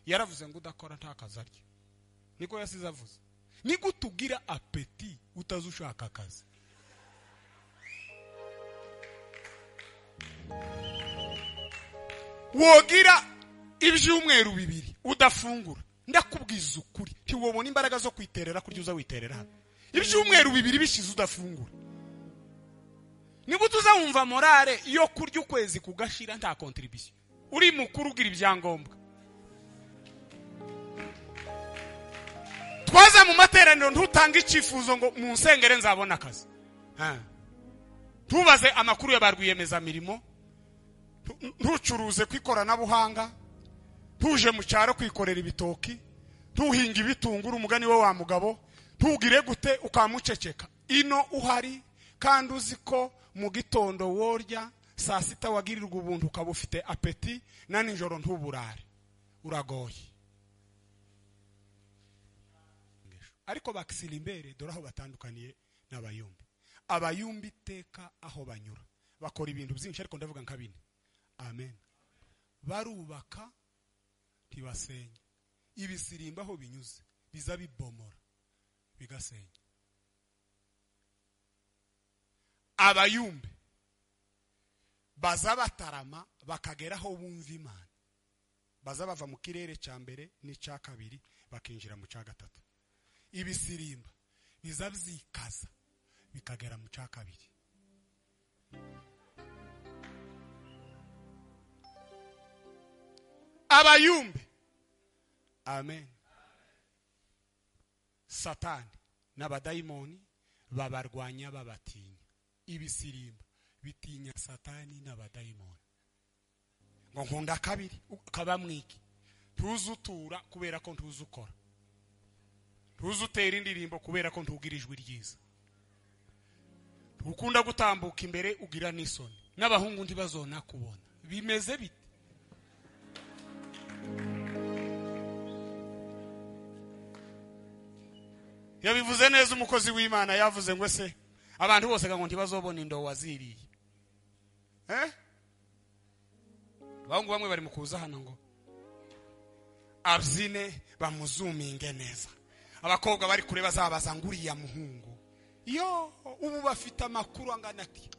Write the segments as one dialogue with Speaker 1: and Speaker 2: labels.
Speaker 1: Yaravuze ngo udakora nta kazi arya. Niko yasize avuze. Ni gute ugira appétit utazi ushaka akazi? Wogira ibyumweru bibiri udafungura, ndakubwiza ukuri ntiwobona imbaraga zo kwiterera kurya uza witerera hano. Ibyumweru bibiri bishize udafungura, ni gute uzawumva morale yo kurya ukwezi kugashira nta contribution? Uri mukuru ugira ibyangombwa. Twaza mu materaniro ntutanga icyifuzo ngo mu nsengere nzabona akazi. Ntubaze amakuru ya ba rwiyemezamirimo, ntucuruze ku ikoranabuhanga, ntuje mu cyaro kwikorera ibitoki, ntuhinga ibitunguru umugani we wa mugabo, ntugire gute ukamuceceka. Ino uhari kandi uzi ko mu gitondo worya, saa sita wagirirwa ubuntu ukaba ufite appétit, na nijoro ntuburare, uragoye. Ariko bakisilimbere dore aho batandukaniye n'abayumbi. Abayumbi iteka aho banyura bakora ibintu byinshi, ariko ndavuga nka bine. Amen. Barubaka ntibasenya. Ibisirimba aho binyuze biza bibomora bigasenya. Abayumbi baza batarama bakagera aho bumva Imana, baza bava mu kirere cya mbere n'icya kabiri bakinjira mu cya gatatu. Ibisirimba biza byikaza bikagera mu cya kabiri. Abayumbe, amen, Satani n'abadayimoni babarwanya babatinya. Ibisirimba bitinya Satani n'abadayimoni. Ngo nkunda kabiri ukaba mwiki, ntuzutura kubera ko ntuzukora, ntuzutera indirimbo kubera ko ntugira ijwi ryiza, ntukunda gutambuka imbere ugira n'isoni, n'abahungu ntibazona kubona. Bimeze bite? Yabivuze neza umukozi w'Imana, yavuze ngo se abantu bose ngo ntibazobona indo waziriye. Abahungu bamwe bari mu kuza hano ngo abyine bamuzuminge neza, abakobwa bari kure bazabaza ngo uriya muhungu yo ubu bafite amakuru angana ati.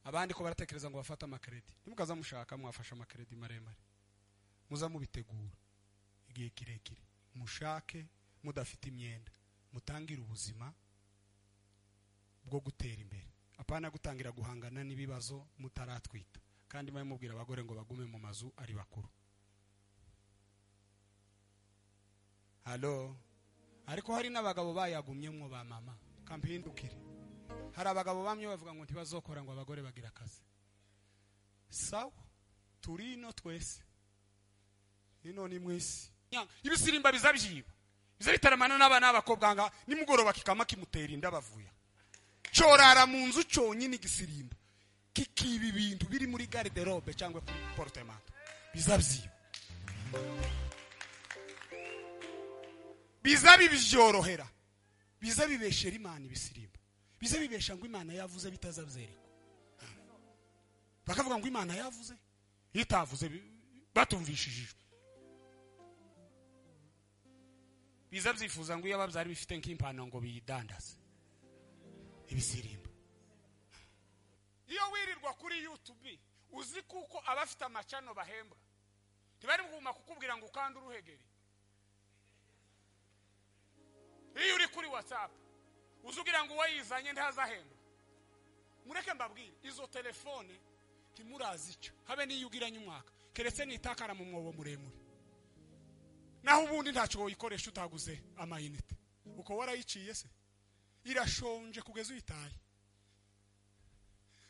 Speaker 1: Abandi ko baratekereza ngo bafata amakredi, nimukaza mushaka mwafasha amakredi maremare, muza mubitegura igihe kirekire, mushake mudafite imyenda, mutangire ubuzima bwo gutera imbere, apana gutangira guhangana n'ibibazo mutaratwita. Kandi mwe mubwira abagore ngo bagume mu mazu ari bakuru. Halo, ariko hari n'abagabo bayagumyemwo ba mama kampindukire. Hari abagabo bamwe bavuga ngo ntibazokora ngo abagore bagira akazi. Sawa, turino twese ino ni mwisi. Ibisirimba bizabyiba biza bitaramana n'abana b'abakobwa nga nimugoroba kikama kimutera inda bavuya. Corara mu nzu cyonyine igisirimba kikiba ibintu biri muri garde-robe cyangwa kuri portemanteau, bizabyiba bizabibyorohera, bizabibeshera Imana. Ibisirimba biza bibesha ngo Imana yavuze bitazabyerekwa, bakavuga ngo Imana yavuze itavuze batumvishije. Biza byifuza ngo iyo ababyari bifite nk'impano ngo biyidandaze. Ibisirimba iyo wirirwa kuri YouTube uzi kuko abafite amacano bahembwa ntibari kuguma kukubwira ngo ukande uruhegeri. Iyo uri kuri WhatsApp uzugira ngo uwayizanye ntazahembwa. Mureke mbabwire, izo telefone ntimurazi icyo habe niyo ugiranye umwaka, keretse nitakara mu mwobo muremure. Naho ubundi ntacyo woyikoresha utaguze amayinite. Uko warayiciye se irashonje kugeza uyitaye,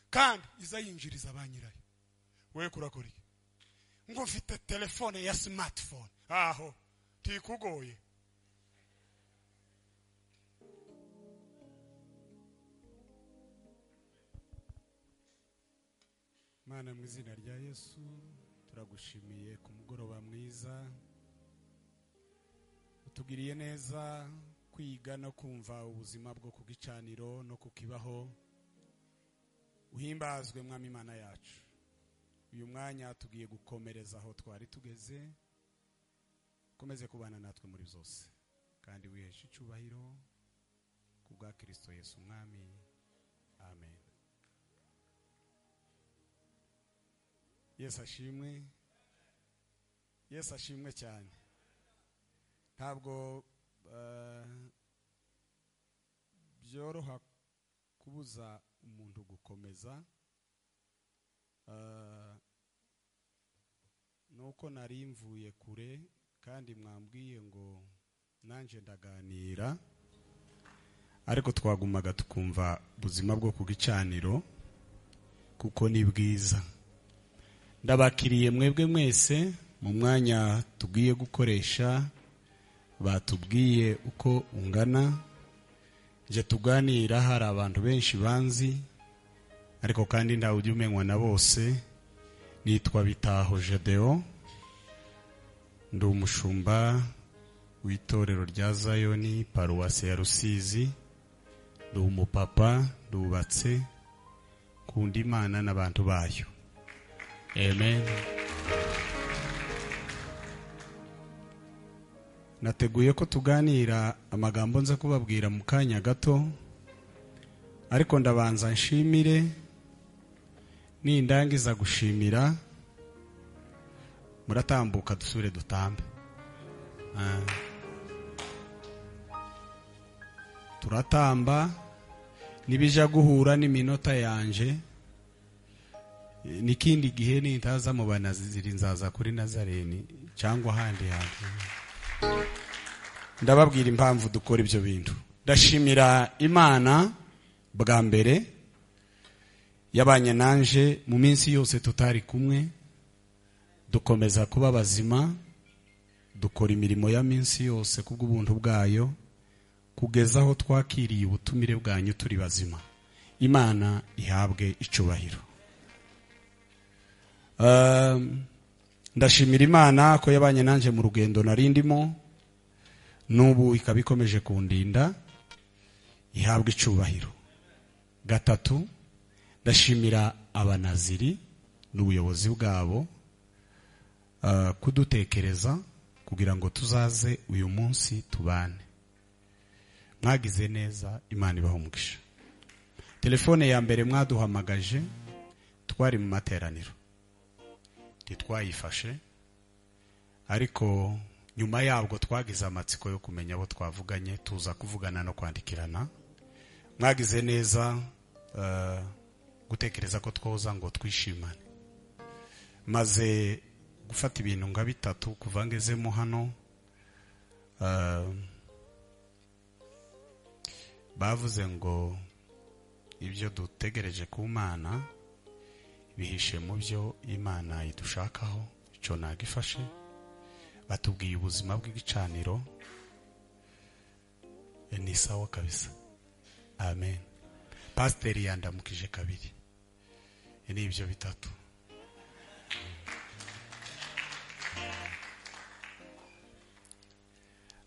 Speaker 1: kandi izayinjiriza ba nyirayo. Wewe kurakora iki? Ngo mfite telefone ya smartphone, aho tikugoye. Mana, mu izina rya Yesu turagushimiye ku mugoroba mwiza utugiriye neza. Kwiga no kumva ubuzima bwo ku gicaniro no kukibaho. Uhimbazwe Mwami Imana yacu. Uyu mwanya tugiye gukomereza aho twari tugeze. Komeze kubana natwe muri byose, kandi wiheshe icyubahiro ku bwa Kristo Yesu Umwami. Amen. Yesu ashimwe. Yesu ashimwe cyane. Ntabwo byoroha kubuza umuntu gukomeza. Nuko nari mvuye kure kandi mwambwiye ngo nanje ndaganira, ariko twagumaga tukumva ubuzima bwo ku gicaniro kuko ni bwiza. Ndabakiriye mwebwe mwese mu mwanya tugiye gukoresha. Batubwiye uko ungana, nje tuganira. Hari abantu benshi banzi, ariko kandi ntawe ujya umenywa na bose. Nitwa Bitaho Gedeon, ndi umushumba w'itorero rya Zayoni paruwasi ya Rusizi. Ndi umupapa, ndubatse, nkunda Imana n'abantu bayo. Amen. Nateguye ko tuganira amagambo nza kubabwira mu kanya gato, ariko ndabanza nshimire. Nindangiza gushimira muratambuka dusubire dutambe. Turatamba nibija guhura n'iminota yanje. Nikindi gihe nintaza mu banaziri nzaza kuri Nazareni cyangwa ahandi hantu. Ndababwira impamvu dukora ibyo bintu. Ndashimira Imana bwa mbere yabanye nanje mu minsi yose tutari kumwe, dukomeza kuba bazima, dukora imirimo ya minsi yose kubw'ubuntu bwayo, kugeza aho twakiriye ubutumire bwanyu turi bazima. Imana ihabwe icubahiro. Ndashimira Imana ko yabanye nanje mu rugendo narindimo, n'ubu ikaba ikomeje kundinda, ihabwe icubahiro. Gatatu, ndashimira abanaziri n'ubuyobozi bwabo kudutekereza kugira ngo tuzaze uyu munsi tubane. Mwagize neza, Imana ibahe umugisha. Telefone ya mbere mwaduhamagaje twari mu materaniro, ntitwayifashe, ariko nyuma yabwo twagize amatsiko yo kumenya abo twavuganye, tuza kuvugana no kwandikirana. Mwagize neza gutekereza ko twoza ngo twishimane. Maze gufata ibintu nka bitatu kuva ngezemo hano. Bavuze ngo ibyo dutegereje ku Mana bihishe mu byo Imana idushakaho, icyo nagifashe. Batubwiye ubuzima bw'igicaniro ni sawa kabisa. Amen. Pasiteri yandamukije kabiri. Ni ibyo bitatu.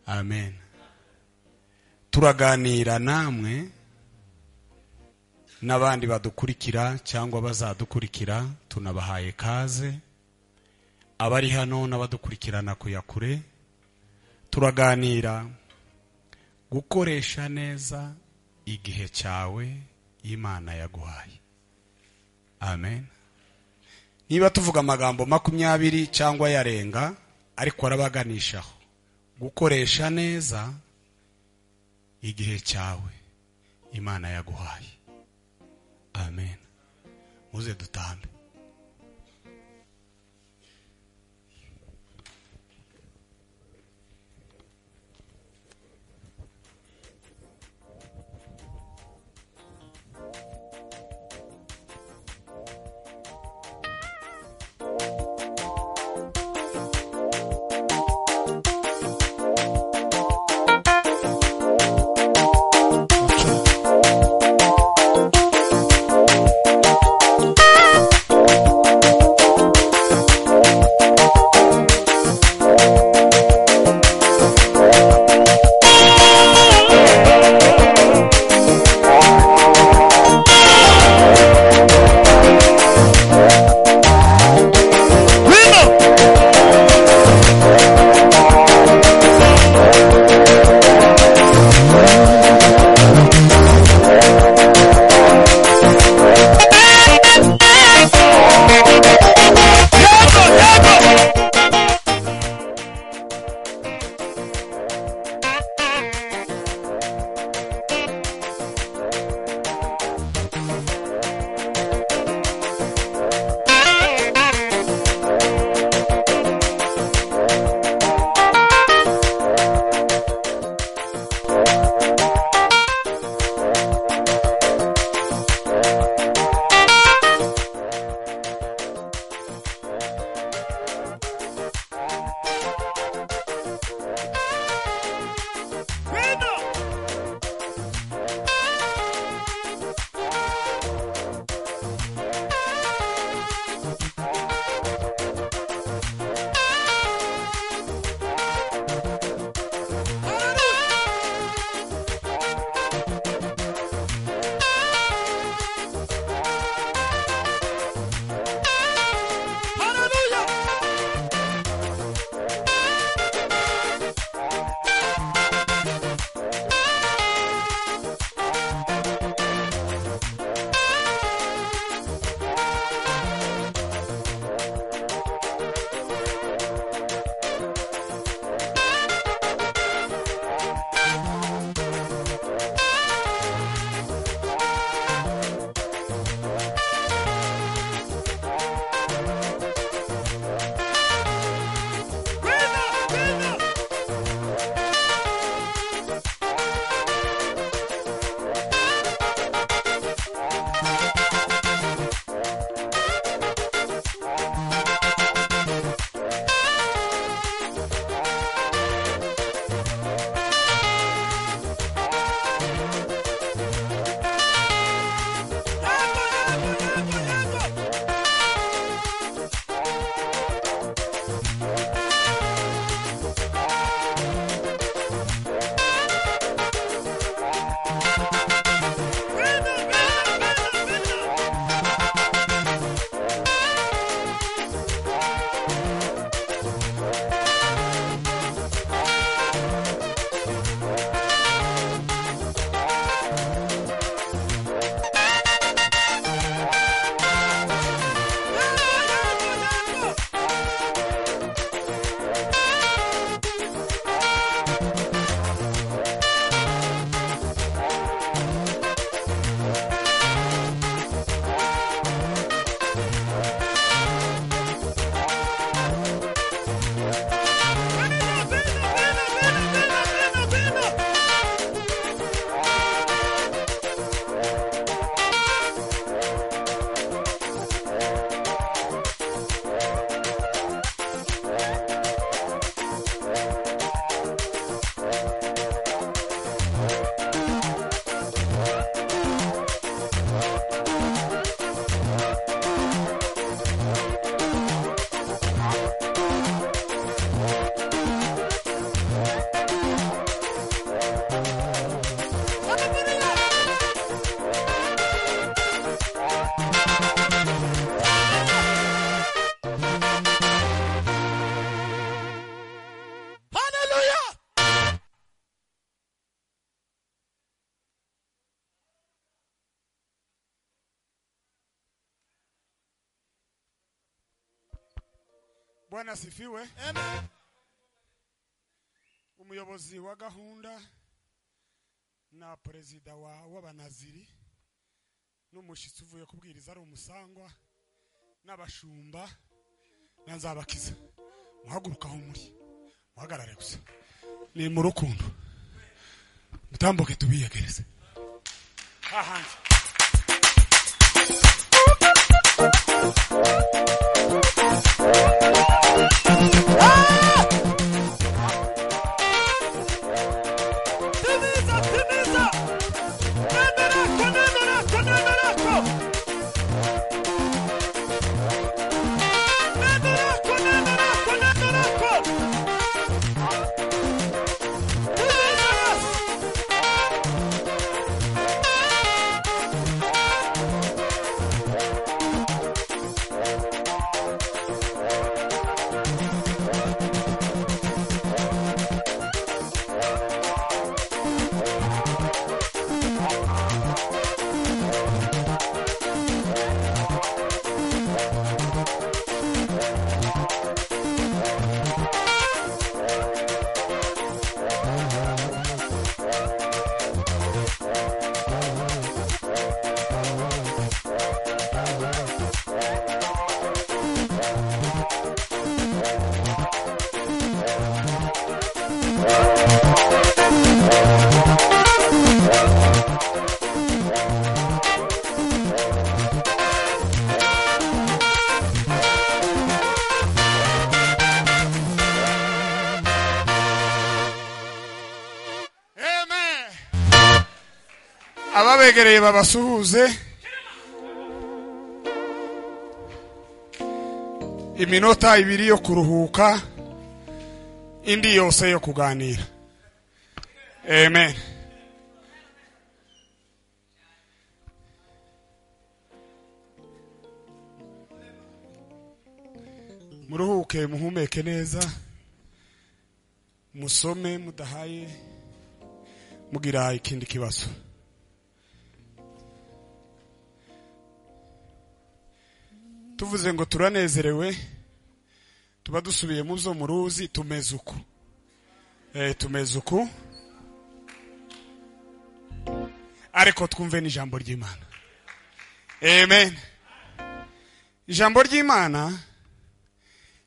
Speaker 1: Amen. Turaganira namwe n'abandi badukurikira cyangwa bazadukurikira, tunabahaye kaze. Abari hano n'abadukurikirana kuyakure, turaganira gukoresha neza igihe cyawe Imana yaguhaye. Amen. Niba tuvuga amagambo 20 cyangwa yarenga, ariko arabaganishaho gukoresha neza igihe cyawe Imana yaguhaye. Amen. Muze dutambe. Bwana asifiwe. Umuyobozi wa gahunda na perezida w'abanaziri n'umushitsi uvuye kubwiriza ari umusangwa n'abashumba na Nzabakiza, muhaguruka aho muri, muhagarare gusa, ni mu rukundo, mutambuke tubiyegereze hahandi. Ababegereye babasuhuze. Iminota ibiri yo kuruhuka, indi yose yo kuganira. Amen. Muruhuke, muhumeke neza, musome mudahaye mugira ikindi kibazo. Tuvuze ngo turanezerewe, tuba dusubiye mu byo muruzi, tumeze uku. Tumeze uku, ariko twumve n'ijambo ry'Imana. Amen. Ijambo ry'Imana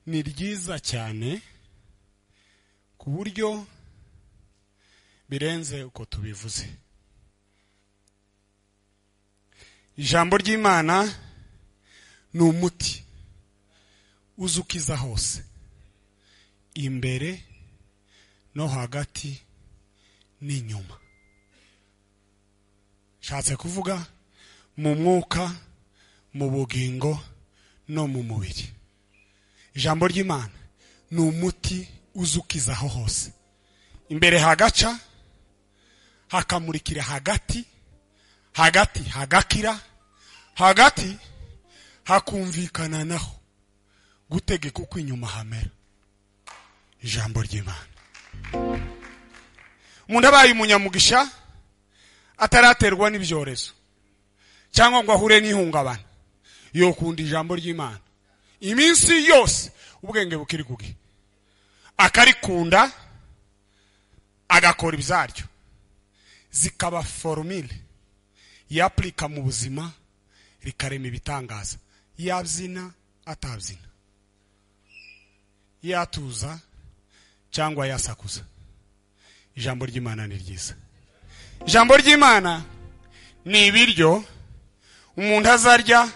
Speaker 1: ni ryiza cyane ku buryo birenze uko tubivuze. Ijambo ry'Imana ni umuti uzukiza hose, imbere no hagati n'inyuma. Shatse kuvuga mu mwuka, mu bugingo no mu mubiri. Ijambo ry'Imana ni umuti uzukiza aho hose, imbere hagaca, hakamurikira hagati, hagati hagakira, hagati hakumvikana naho gutegeka uko inyuma hamera. Ijambo ry'Imana. Umuntu abaye umunyamugisha ataraterwa n'ibyorezo cyangwa ngo ahure n'ihungabana, yokunda ijambo ry'Imana iminsi yose, ubwenge bukiri kugi, akarikunda, agakora ibizaryo, zikaba formule yaplika mu buzima, rikarema ibitangaza. Yabyina atabyina, yatuza cyangwa yasakuza, ijambo ry'Imana ni ryiza. Ijambo ry'Imana ni ibiryo umuntu azarya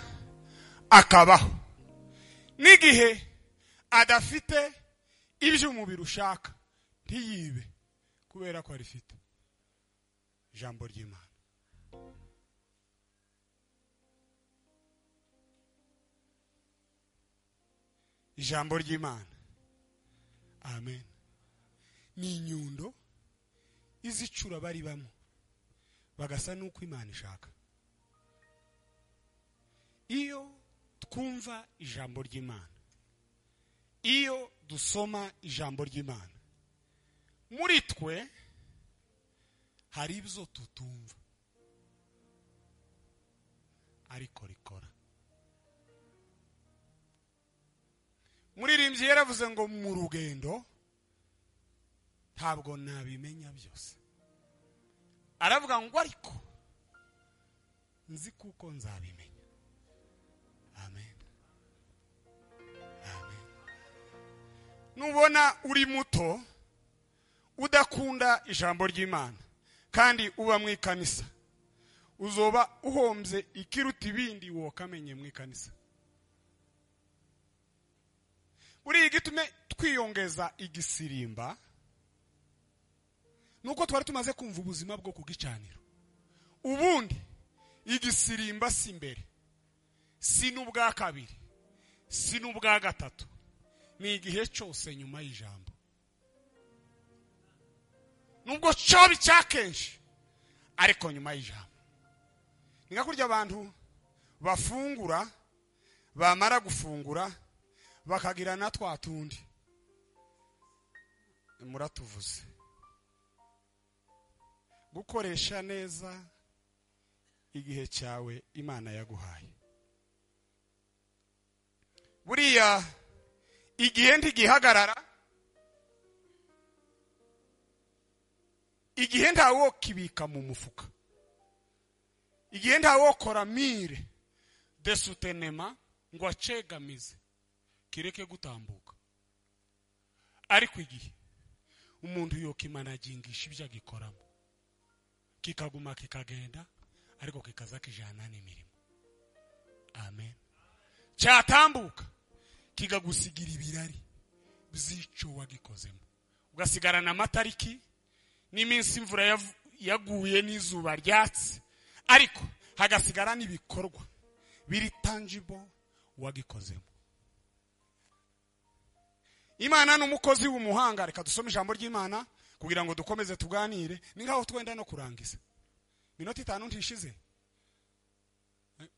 Speaker 1: akabaho, n'igihe adafite ibyo umubiri ushaka ntiyibe kubera ko arifite. Ijambo ry'Imana. Ijambo ry'Imana, amen, ni inyundo izicura bari bamo bagasa nuko Imana ishaka. Iyo twumva ijambo ry'Imana, iyo dusoma ijambo ry'Imana, muri twe hari ibyo tutumva ariko rikora. Muri Umuririmbyi yaravuze ngo mu rugendo ntabwo nabimenya byose. Aravuga ngo ariko nzi kuko nzabimenya. Amen. Amen. Nubona uri muto udakunda ijambo ry'Imana kandi uba mu ikanisa, uzoba uhombye ikiruta ibindi wokamenye mu ikanisa. Buriya igitume twiyongeza igisirimba nuko twari tumaze kumva ubuzima bwo kugicaniro. Ubundi igisirimba si imbere, si n'ubwa kabiri, si n'ubwa gatatu, ni igihe cyose nyuma y'ijambo. Nubwo cyoba icya kenshi ariko nyuma y'ijambo. Ni nka kurya abantu bafungura, bamara gufungura bakagira na twa tundi muratuvuze. Gukoresha neza igihe cyawe Imana yaguhaye. Buriya igihe ntigihagarara, igihe ntawokibika mu mufuka, igihe ntawokora mire de sutenema ngo acegamize kireke gutambuka. Ariko igihe umuntu yokimanagingisha ibyo agikoramo, kikaguma kikagenda, ariko kikaza kijana n'imirimo. Amen. Cyatambuka kikagusigira ibirari by'ico wagikozemo, ugasigarana amatariki n'iminsi imvura yaguye n'izuba ryatse, ariko hagasigara n'ibikorwa biri tangible wagikozemo. Imana n'umukozi w'umuhanga. Reka dusome ijambo ry'Imana kugira ngo dukomeze tuganire. Ni nkaho twenda no kurangiza. Minota 5 ntishize.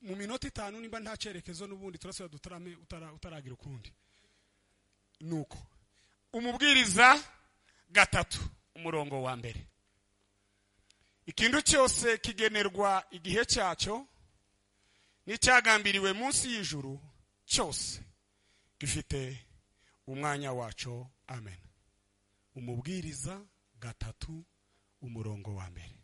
Speaker 1: Mu minota 5 nimba nta cyerekezo n'ubundi turasubira dutarame utaragira ukundi. Nuko Umubwiriza 3 umurongo wa 1. Ikintu cyose kigenerwa igihe cyacyo, n'icyagambiriwe munsi y'ijuru cyose gifite umwanya waco. Amen. Umubwiriza 3 umurongo wa 1.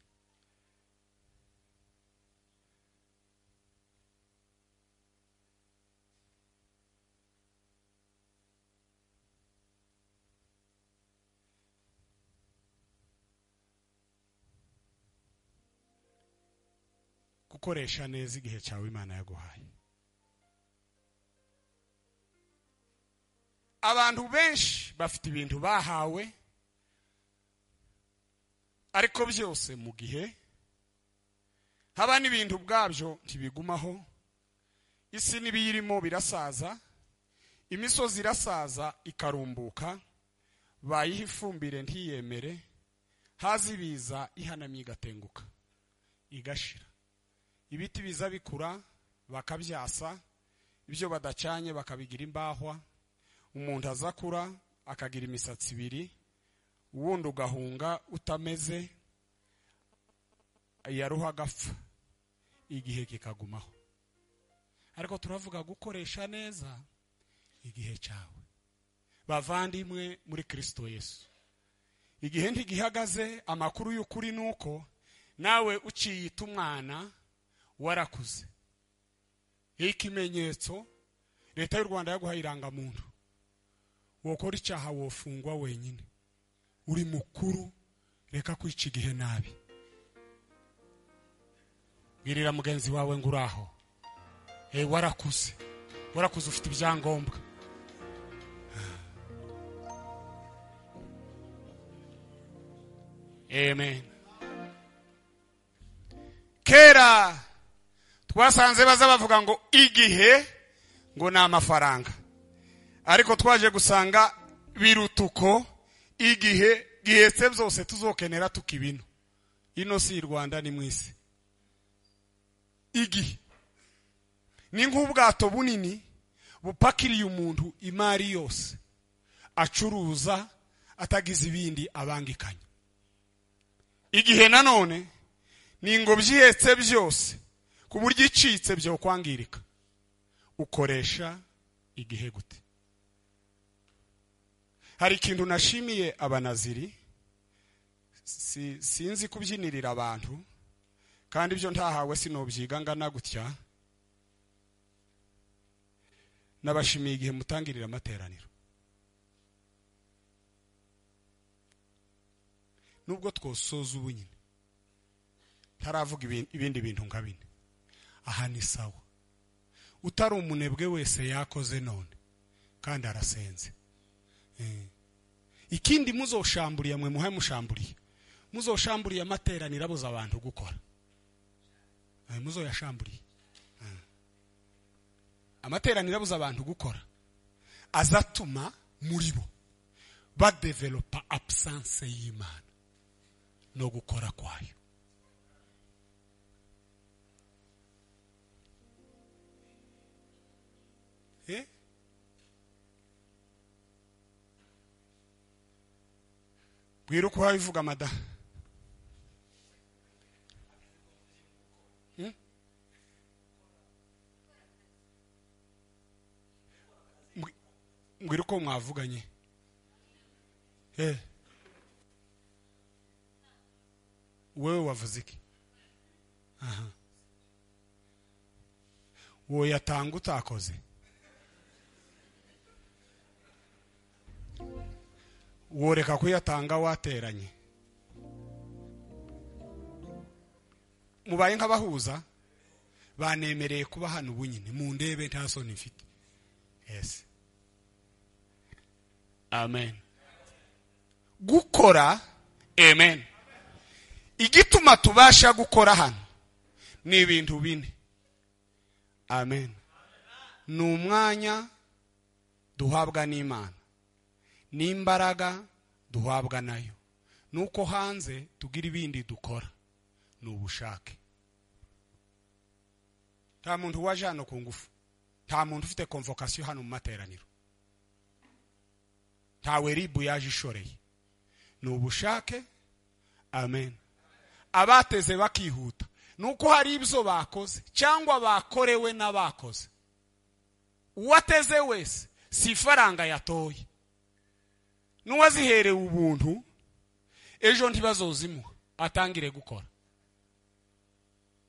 Speaker 1: Gukoresha neza igihe cyawe Imana yaguhaye. Abantu benshi bafite ibintu bahawe, ariko byose mu gihe haba n'ibintu ubwabyo ntibigumaho. Isi n'ibiyirimo birasaza, imisozi irasaza ikarumbuka, bayiha ifumbire ntiyemere, haza ibiza ihanamye igatenguka igashira. Ibiti biza bikura bakabyasa, ibyo badacanye bakabigira imbahwa. Umuntu azakura akagira imisatsi ibiri, uwundi ugahunga utameze, yaruha agapfa, igihe kikagumaho. Ariko turavuga gukoresha neza igihe cyawe. Bavandimwe muri Kristo Yesu, igihe ntigihagaze. Amakuru y'ukuri nuko nawe uciyita umwana warakuze. Ikimenyetso leta y'u Rwanda yaguhaye irangamuntu, wokora icyaha wofungwa wenyine. Uri mukuru, reka kwica igihe nabi. Bwirira mugenzi wawe ngo uraho, warakuze, warakuze ufite ibyangombwa. Amen. Kera twasanze baza bavuga ngo igihe ngo ni amafaranga, ariko twaje gusanga birutuko igihe gihetse byose tuzokenera tukibino. Ino si Rwanda ni mwisi. Igihe ni nk'ubwato bunini bupakiriye umuntu imari yose acuruza atagize ibindi abangikanya. Igihe nanone ni ingobyi ihetse byose ku buryo icitse byo kwangirika. Ukoresha igihe gute? Hari ikintu nashimiye abanaziri, sinzi kubyinirira abantu, kandi ibyo ntahawe sinobyiga ngana gutya. Nabashimiye igihe mutangirira amateraniro. Nubwo twosoza ubu nyine ntaravuga ibindi bintu nka bine, aha ni sawa. Utari umunebwe wese yakoze none kandi arasenze. Ikindi muzoshamburiye, mwe muhe mushamburiye, muzoshamburiye amateraniro abuza abantu gukora. Muzoyashamburiye amateraniro abuza abantu gukora, azatuma muri bo badevelopa absence y'Imana no gukora kwayo. Bwira uko wabivuga mada. Mbwira uko mwavuganye. Wewe wavuze iki? Aha. Wowe yatanga utakoze. Woreka kuyatanga wateranye. Mubaye nk'abahuza banemereye kuba hano ubunyine mu ndebe nta soni mfite. Yes. Amen. Gukora, amen. Igituma tubasha gukora hano ni ibintu bine. Amen. Ni umwanya duhabwa n'Imana, n'imbaraga duhabwa nayo, nuko hanze tugira ibindi dukora, ni ubushake. Nta muntu waje hano ku ngufu, nta muntu ufite convocation hano mu materaniro, ntawe ribu yaje ishoreye, ni ubushake. Amen. Abateze bakihuta nuko hari ibyo bakoze cyangwa bakorewe n'abakoze. Uwateze wese si ifaranga yatoye, n'uwaziherewe ubuntu ejo ntibazozimuha atangire gukora.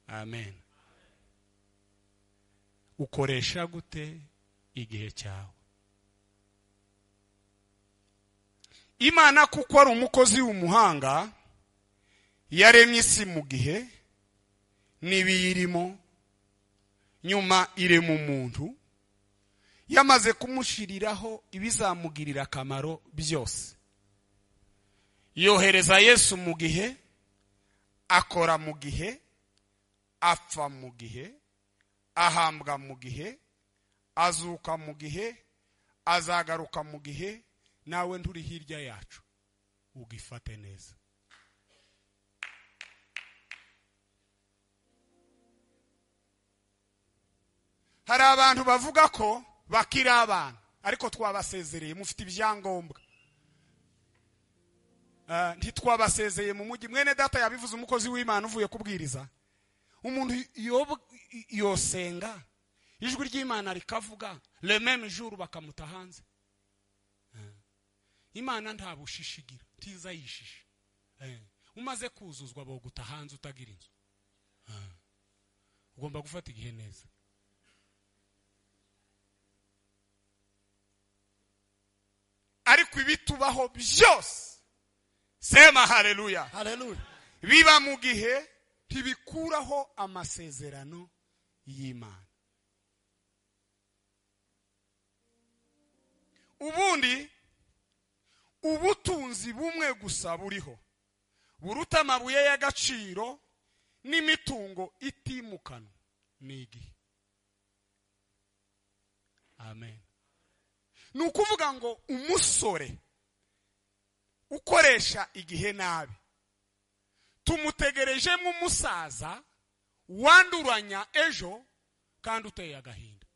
Speaker 1: Amen. Ukoresha gute igihe cyawe? Imana kuko ari umukozi w'umuhanga, yaremye isi mu gihe n'ibiyirimo, nyuma irema umuntu, yamaze kumushiriraho ibizamugirira akamaro byose. Yohereza Yesu mu gihe, akora mu gihe, apfa mu gihe, ahambwa mu gihe, azuka mu gihe, azagaruka mu gihe. Nawe nturi hirya yacu, ugifate neza. Hari abantu bavuga ko bakiri abana, ariko twabasezereye, mufite ibyangombwa. Ntitwabasezeye mu mujyi. Mwene data yabivuze, umukozi w'Imana uvuye kubwiriza. Umuntu yosenga ijwi ry'Imana rikavuga le même jour bakamuta hanze. Imana nta bushishigira, tiza yishisha. Umaze kuzuzwa boguta hanze utagira inzu. Ugomba gufata igihe neza. Ariko ibitubaho byose, sema haleluya,
Speaker 2: haleluya,
Speaker 1: biba mu gihe, ntibikuraho amasezerano y'Imana. Ubundi ubutunzi bumwe gusa buriho buruta amabuye y'agaciro n'imitungo itimukanwa ni igihe. Amen. Ni ukuvuga ngo umusore ukoresha igihe nabi tumutegereje nk'umusaza wanduranya ejo kandi uteye agahinda.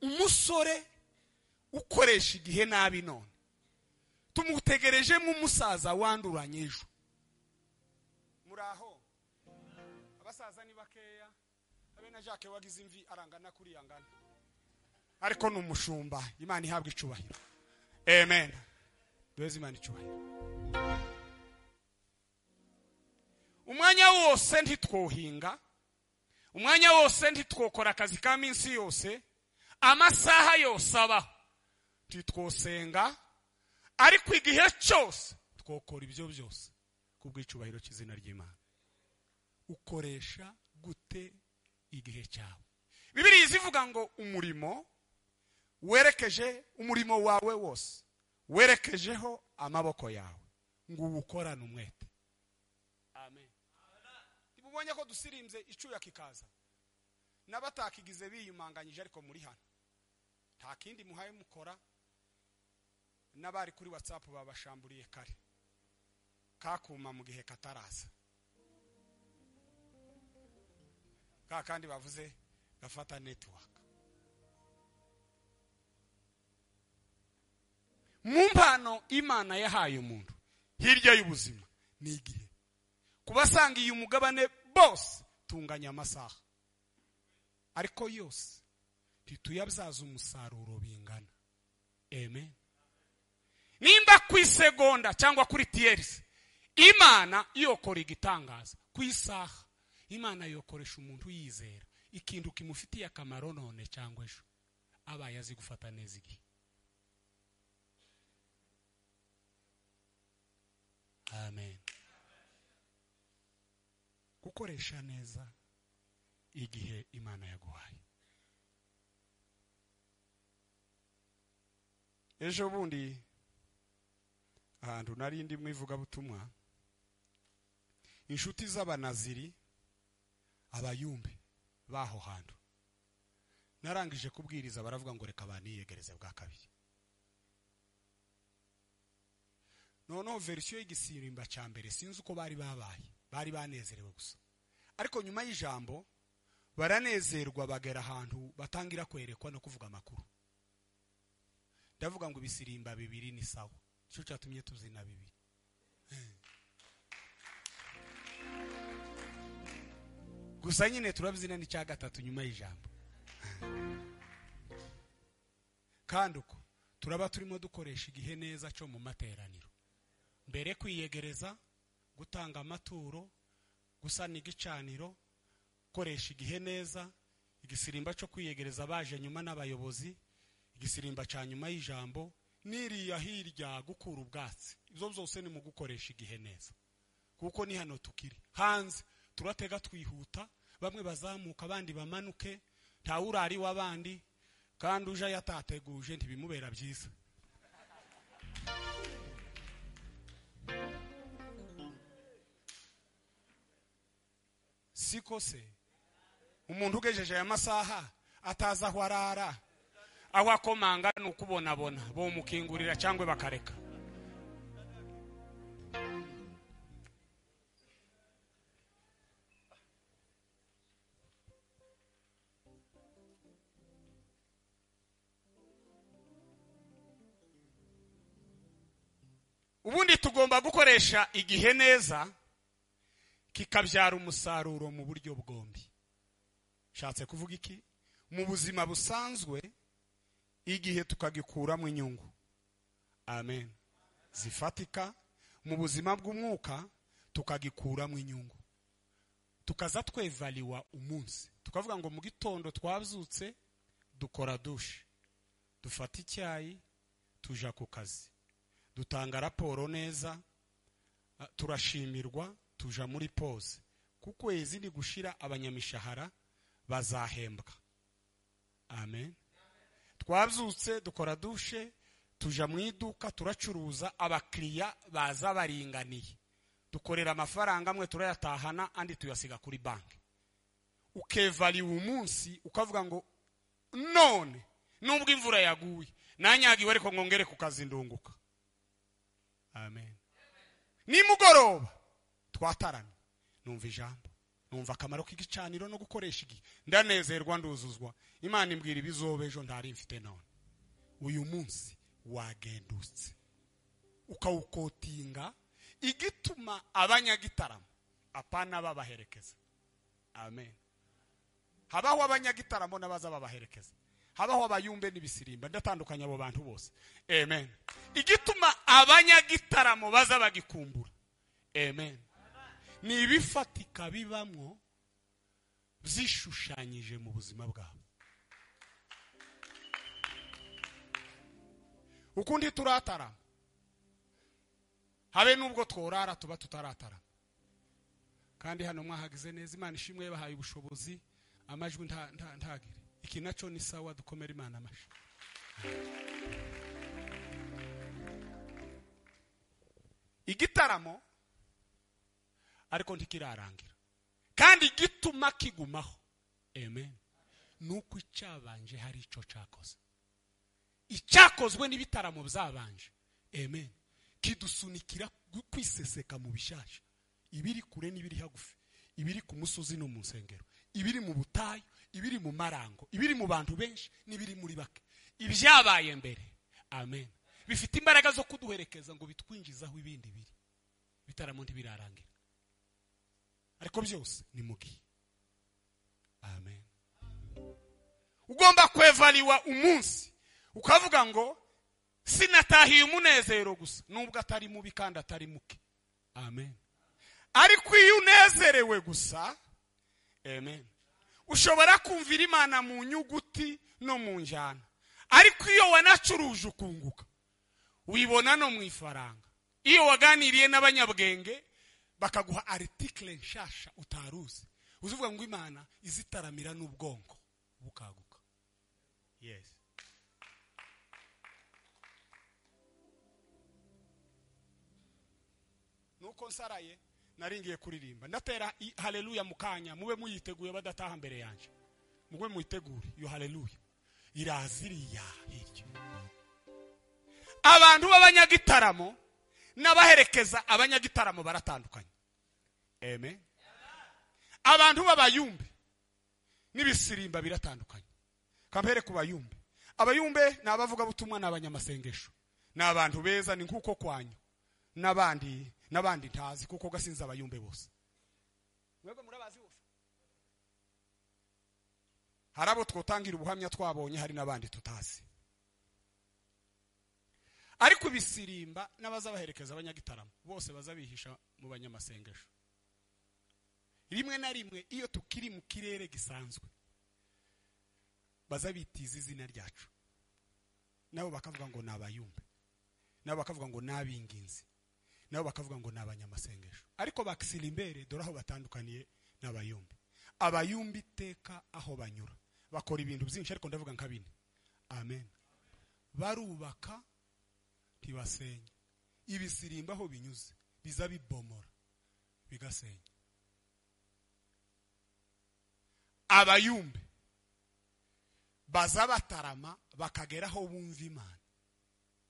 Speaker 1: Umusore ukoresha igihe nabi none tumutegereje nk'umusaza wanduranya ejo. Muraho abasaza ni bakeya, abe na Jacques wagize imvi arangana kuri yangana. Ariko ni umushumba, Imana ihabwa icubahiro. Amen. Duheze Imana icubahiro. Umwanya wose ntitwohinga, umwanya wose ntitwokora akazi ka minsi yose, amasaha yose abaho ntitwosenga, ariko igihe cyose twokora ibyo byose kubw'icubahiro cy'izina ry'Imana. Ukoresha gute igihe cyawe? Bibiliya izivuga ngo umurimo werekeje, umurimo wawe wose werekejeho amaboko yawe ngo uwukorane umwete. Amen. Ubonye ko dusirimze icuya kikaza, n'abatakigize biyumanganyije, ariko muri hano nta kindi muhaye mukora. N'abari kuri WhatsApp babashamburiye kare kakuma mu gihe kataraza, ka kandi bavuze gafata network. Mu mpano Imana yahaye umuntu hirya y'ubuzima ni igihe. Kubasangiye umugabane bose tunganya amasaha, ariko yose ntituyabyaza umusaruro bingana. Amen. Nimba ku isegonda cyangwa kuri tierce Imana yokora igitangaza, ku isaha Imana yokoresha umuntu yizera ikintu kimufitiye akamaro none cyangwa ejo, abaye azi gufata neza igihe. Amen. Gukoresha neza igihe Imana yaguhaye. Ejo bundi ahantu nari ndi mu ivugabutumwa, inshuti z'abanaziri abayumbe baho hantu, narangije kubwiriza baravuga ngo reka baniyegereze bwa kabiri. Noneho verisiyo y'igisirimba cya mbere sinzi uko bari babaye, bari banezerewe gusa, ariko nyuma y'ijambo baranezerwa, bagera ahantu batangira kwerekwa no kuvuga amakuru. Ndavuga ngo ibisirimba bibiri ni sawa, cyo cyatumye tuzina bibiri. Gusa nyine turabizina ni cya gatatu nyuma y'ijambo. Kandi uko turaba turimo dukoresha igihe neza cyo mu materaniro, mbere kwiyegereza, gutanga amaturo, gusana igicaniro, koresha igihe neza, igisirimba cyo kwiyegereza baje nyuma n'abayobozi, igisirimba cya nyuma y'ijambo, niriya hirya gukura ubwatsi. Ibyo byose ni mu gukoresha igihe neza, kuko ni hano tukiri. Hanze turatega twihuta, bamwe bazamuka abandi bamanuke, nta urari w'abandi, kandi uje yatateguje ntibimubera byiza. Siko se umuntu ugejeje aya masaha ataza aho arara, aho akomanga ni ukubonabona, bomukingurira cyangwa bakareka. Ubundi tugomba gukoresha igihe neza kikabyara umusaruro mu buryo bwombi. Shatse kuvuga iki? Mu buzima busanzwe igihe tukagikuramo inyungu. Amen. Zifatika. Mu buzima bw'umwuka tukagikuramo inyungu. Tukaza twevaliwa umunsi. Tukavuga ngo mu gitondo twabyutse dukora douche, dufata icyayi, tuja ku kazi, dutanga raporo neza, turashimirwa, tuja muri pause. Kukwezi ni gushira abanyamishahara bazahembwa. Amen. Twabyutse dukora douche, tuja mu iduka turacuruza, abakiriya baza baringaniye, dukorera amafaranga amwe turayatahana andi tuyasiga kuri banki. Ukevaliwa umunsi ukavuga ngo none nubwo imvura yaguye nanyagiwe ariko ngongere ku kazi ndunguka. Amen. Nimugoroba twataramye, numva ijambo, numva akamaro k'igicaniro no gukoresha igihe, ndanezerwa nduzuzwa. Imana imbwira ibizoba ejo ntari mfite none. Uyu munsi wagendutse ukawukotinga igituma abanyagitaramo apana babaherekeza. Amen. Habaho abanyagitaramo n'abaza babaherekeza. Habaho abayumbe n'ibisirimba, ndatandukanya abo bantu bose. Amen. Igituma abanyagitaramo baza bagikumbura, amen, ni ibifatika bibamwo byishushanyije mu buzima bwabo. Ukundi turatarama, habe nubwo tworara tuba tutaratarama. Kandi hano mwahagize neza, Imana ishimwe yabahaye ubushobozi, amajwi ntagire iki naco ni sawa, dukomera Imana amashi. Igitaramo ariko ntikirarangira, kandi igituma kigumaho, amen, nuko icyabanje hari ico cyakoze. Icyakozwe n'ibitaramo byabanje, amen, kidusunikira kwiseseka mu bishasha, ibiri kure n'ibiri hagufi, ibiri ku musozi no mu nsengero, ibiri mu butayu, ibiri mu marango, ibiri mu bantu benshi n'ibiri muri bake. Ibyabaye mbere, amen, bifite imbaraga zo kuduherekeza ngo bitwinjizaho ibindi biri. Bitaramo ntibirarangira, ariko byose ni mugihe. Amen. Ugomba kwevaliwa umunsi ukavuga ngo sinatahiye umunezero gusa, nubwo atari mubi kandi atari muke. Amen. Ariko iyo unezerewe gusa, amen, ushobora kumvira Imana mu nyuguti no mu njyana. Ariko iyo wanacuruje ukunguka, wibona no mu ifaranga. Iyo waganiriye n'abanyabwenge bakaguha article nshasha utaruzi, uzuvuga ngo Imana izitaramira n'ubwonko bukaguka. Yes. Nuko nsaraye naringiye kuririmba, ndatera haleluya mukanya, mube muyiteguye badataha mbere yanje, mube muyitegure iyo haleluya iraziriya hirya. Abantu b'abanyagitaramo n'abaherekeza abanyagitaramo baratandukanye. Amen. Abantu b'abayumbe n'ibisirimba biratandukanye. Kampere ku bayumbe. Abayumbe ni abavuga butumwa n'abanyamasengesho, ni abantu beza, ni nkuko kwanyu n'abandi n'abandi ntazi, kuko gasinza abayumbe bose. Mwebwe murabazi bose. Harabo twotangira ubuhamya twabonye, hari n'abandi tutazi. Ariko ibisirimba n'abazabaherekeza abanyagitaramo bose bazabihisha mu banyamasengesho. Rimwe na rimwe iyo tukiri mu kirere gisanzwe bazabitiza izina ryacu, nabo bakavuga ngo nabayumbe, nabo bakavuga ngo nabinginzi, nabo bakavuga ngo nabanyamasengesho. Ariko bakisirimbere dore aho batandukaniye n'abayumbe. Abayumbe iteka aho banyura bakora ibintu byinshi, ariko ndavuga nka bine. Amen. Barubaka ntibasenya. Ibisirimba aho binyuze biza bibomora bigasenya. Abayumbe baza batarama bakagera aho bumva Imana,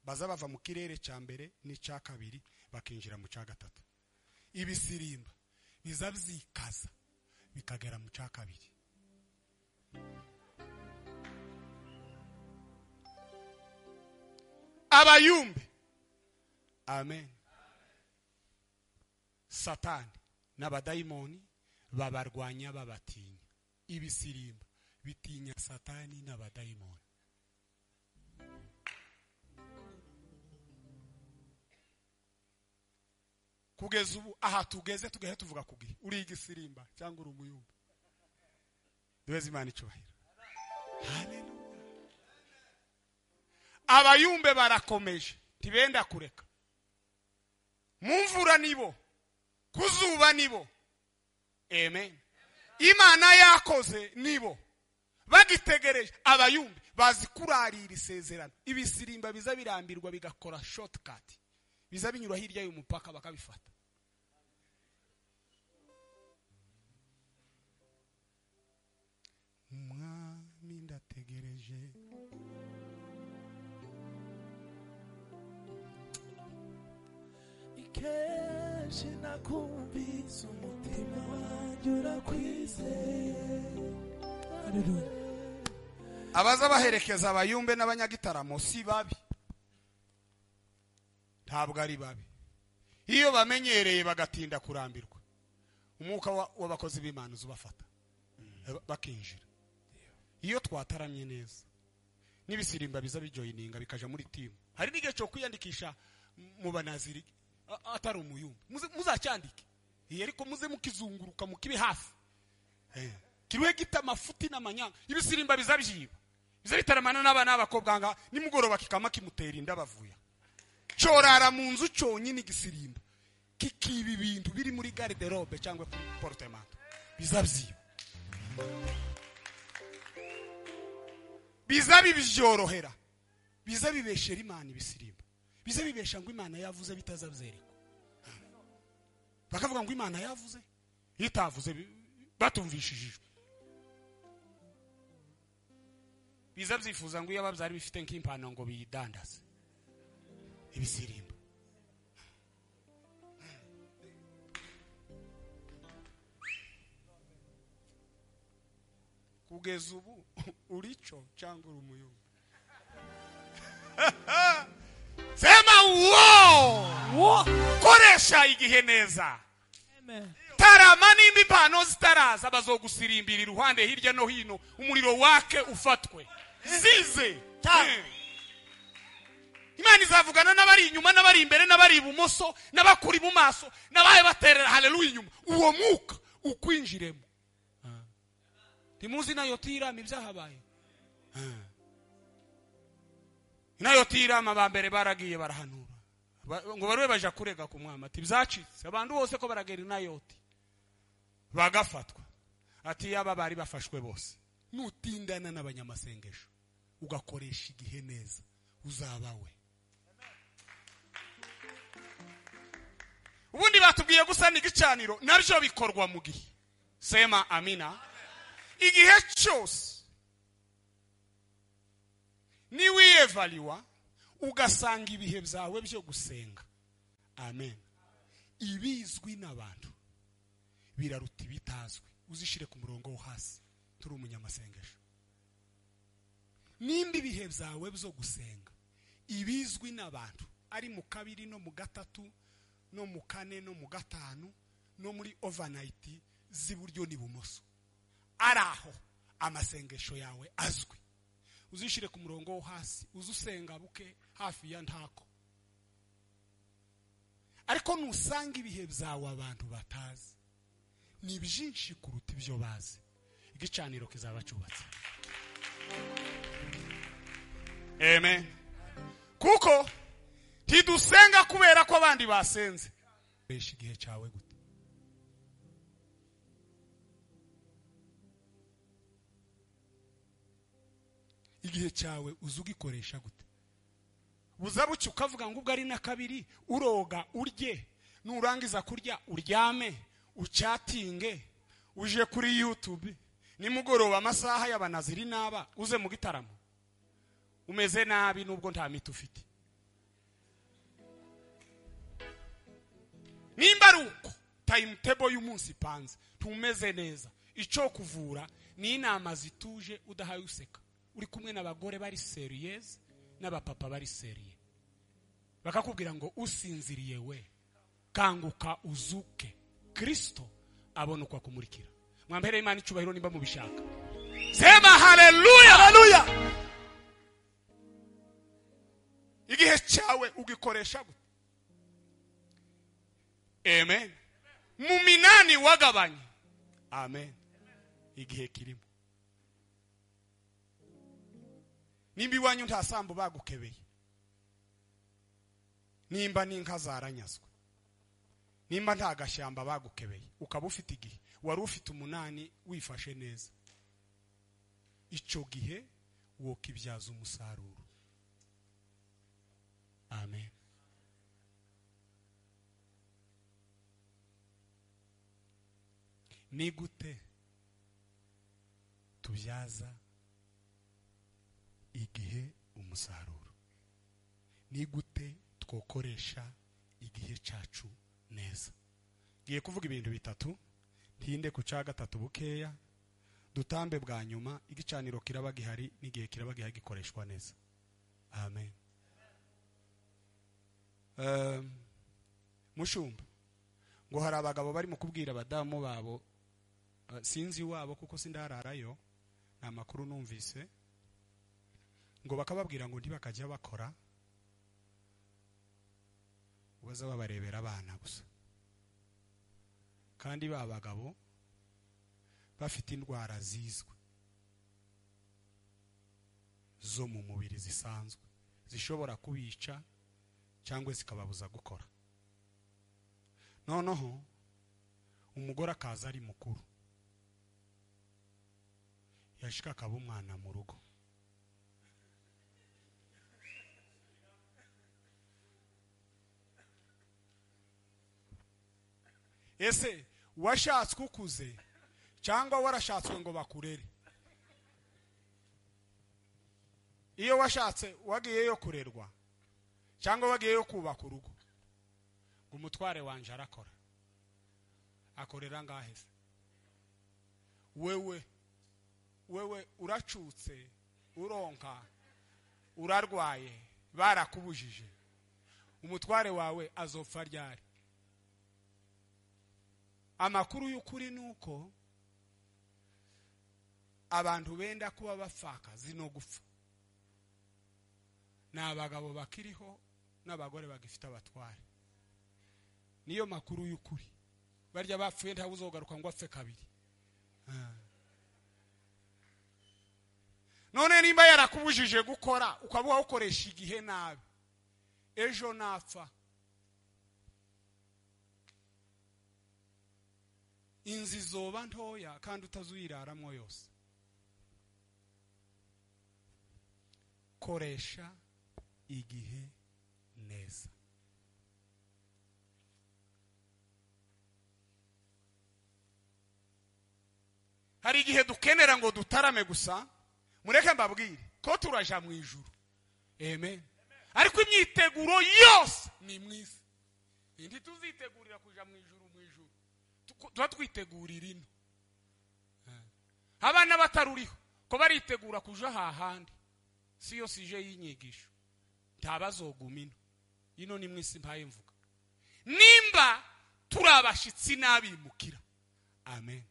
Speaker 1: baza bava mu kirere cya mbere n'icya kabiri bakinjira mu cya gatatu. Ibisirimba biza byikaza bikagera mu cya kabiri. Abayumbe, amen, Satani n'abadayimoni babarwanya babatinya. Ibisirimba bitinya Satani n'abadayimoni. Kugeza ubu aha tugeze tugahe tuvuga kugihe uri igisirimba cyangwa uri umuyumbe. Duheze Imana icyubahiro. Haleluya. Abayumbe barakomeje ntibenda kureka. Mu mvura nibo, kuzuba nibo. Amen. Imana yakoze nibo bagitegereje. Abayumbe bazi kurarira isezerano. Ibisirimba biza birambirwa bigakora shortcut, biza binyura hirya y'umupaka bakabifata. Umwami ndategereje,
Speaker 2: Kenshi nakumvise umutima wanjye urakwizeye. Haleluya.
Speaker 1: Abaza baherekeza abayumbe n'abanyagitaramo si babi, ntabwo ari babi. Iyo bamenyereye bagatinda kurambirwa, umwuka w'abakozi b'Imana uzubafata bakinjira. Iyo twataramye neza N'ibisirimba biza bijoyininga bikaja muri timu. Hari n'igihe cyo kwiyandikisha mu banaziri atari umuyumba. Muzacyandike. Iyo ariko muze mukizunguruka mukibe hafi. Kiruhe gita amafuti n'amanyanga. Ibisirimba biza byiba. Biza bitaramana n'abana b'abakobwa nga nimugoroba kikama kimutera inda bavuya. Corara mu nzu cyonyine igisirimba. Kikiba ibintu biri muri garde-robe cyangwa kuri portemanteau. Biza byiba. Biza bibyorohera. Biza bibeshera Imana ibisirimba. Biza bibesha ngo Imana yavuze bitazabyerekwa. Bakavuga ngo Imana yavuze, itavuze batumvishijwe. Biza byifuza ngo iyo ababyari bifite nk'impano ngo biyidandaze. Ibisirimba. Kugeza ubu urico cyangwa uri umuyumba. Sema wo! Koresha igihe neza.
Speaker 2: Amen.
Speaker 1: Tarama nimba impano zitaraza bazogusirimbira iruhande hirya no hino, umuriro wake ufatwe. Zize. Imana izavugana n'abari inyuma n'abari imbere n'abari ibumoso n'abakuri mu maso n'abaye baterera haleluya inyuma. Uwo mwuka ukwinjiremo. Timuzi nayo tirama ibyahabaye. Nayo tirama ba mbere baragiye barahanura. Ngo barwe baja kurega ku mwami ati bzacitse abantu bose ko baragera inayoti bagafatwa. Ati yaba bari bafashwe bose. Nutindana n'abanyamasengesho ugakoresha igihe neza uzabawe. Ubundi batubwiye gusana igicaniro nabyo bikorwa mu gihe. Sema amina. Igihe cyose ni wiyevaliwa ugasanga ibihe byawe byo gusenga. Amen. Ibizwi n'abantu biraruta ibitazwi. Uzishire ku murongo wo hasi. Turi umunyamasengesho. Nimba ibihe byawe byo gusenga ibizwi n'abantu ari mu kabiri no mu gatatu no mu kane no mu gatanu no muri overnight z'iburyo n'ibumoso, araho amasengesho yawe azwi. Uzishire ku murongo wo hasi, uzusenga buke hafi ya ntako. Ariko nusanga ibihe byawe abantu batazi ni byinshi kuruta ibyo bazi, igicaniro kizaba cyubatse. Amen. Kuko ntidusenga kubera ko abandi basenze. Besha igihe cyawe gute? Igihe cyawe uzugikoresha gute? Buzabuki ukavuga ngo ubwo ari na kabiri uroga urye, nurangiza kurya uryame, ucyatinge, uje kuri YouTube nimugoroba amasaha y'abanaziri naba uze mu gitaramo umeze nabi nubwo nta miti ufite. Nimba ari uko timetable y'umunsi ipanze tumeze neza, icyo kuvura ni inama zituje udahaye useka. Uri kumwe n'abagore bari serious n'abapapa bari seriye, bakakubwira ngo usinziriye we kanguka uzuke, Kristo abona uko akumurikira. Mwambere Imana icyubahiro nimba mubishaka. Sema haleluya.
Speaker 2: Haleluya.
Speaker 1: Igihe cyawe ugikoresha gute? Amen. Mu minani wagabanye. Amen. Igihe kirimo. Nimba iwanyu nta sambu bagukebeye, nimba n'inka zaranyazwe, nimba nta gashyamba bagukebeye, ukaba ufite igihe wari ufite umunani wifashe neza, icyo gihe wokibyaza umusaruro. Amen. Ni gute tubyaza igihe umusaruro? Ni gute twokoresha igihe cyacu neza? Ngiye kuvuga ibintu bitatu, ntinde ku cya gatatu bukeya, dutambe bwa nyuma. Igicaniro kiraba gihari n'igihe kiraba gihari gikoreshwa neza. Amen. Mushumba ngo hari abagabo barimo kubwira abadamu babo, sinzi wabo kuko sindararayo, nta makuru numvise, Ngo bakababwira ngo ntibakajya bakora, baza babarebera abana gusa. Kandi ba bagabo bafite indwara zizwe zo mu mubiri zisanzwe zishobora kubica cyangwa zikababuza gukora. Noneho umugore akaza ari mukuru, yashika akaba umwana mu rugo. Ese washatswe ukuze cyangwa warashatswe ngo bakurere? Iyo washatse wagiyeyo kurerwa cyangwa wagiyeyo kubaka urugo, ngo umutware wanje arakora, akorera ngahe se? Wewe uracutse, uronka, urarwaye, barakubujije, umutware wawe azopfa ryari? Amakuru y'ukuri nuko abantu benda kuba bapfakazi no gupfa ni abagabo bakiriho n'abagore bagifite abatware. Niyo makuru y'ukuri. Barya bapfuye ntawe uzogaruka ngo apfe kabiri. None nimba yarakubujije gukora ukaba wawukoresha igihe nabi, ejo napfa inzu izoba ntoya kandi utazuyiraramwo yose. Koresha igihe neza. Hari igihe dukenera ngo dutarame gusa, mureke mbabwire ko turaja mu ijuru. Amen. Ariko imyiteguro yose ni mwiza. Indi tuzitegurira kuja mu ijuru, mu ijuru tuba twitegurira ino. Abana bataruriho ko baritegura kuja hahandi, siyo sije y'inyigisho, ntabazoguma ino. Ino ni mwisi mpaye mvuga. Nimba turabashitsi n'abimukira, amen,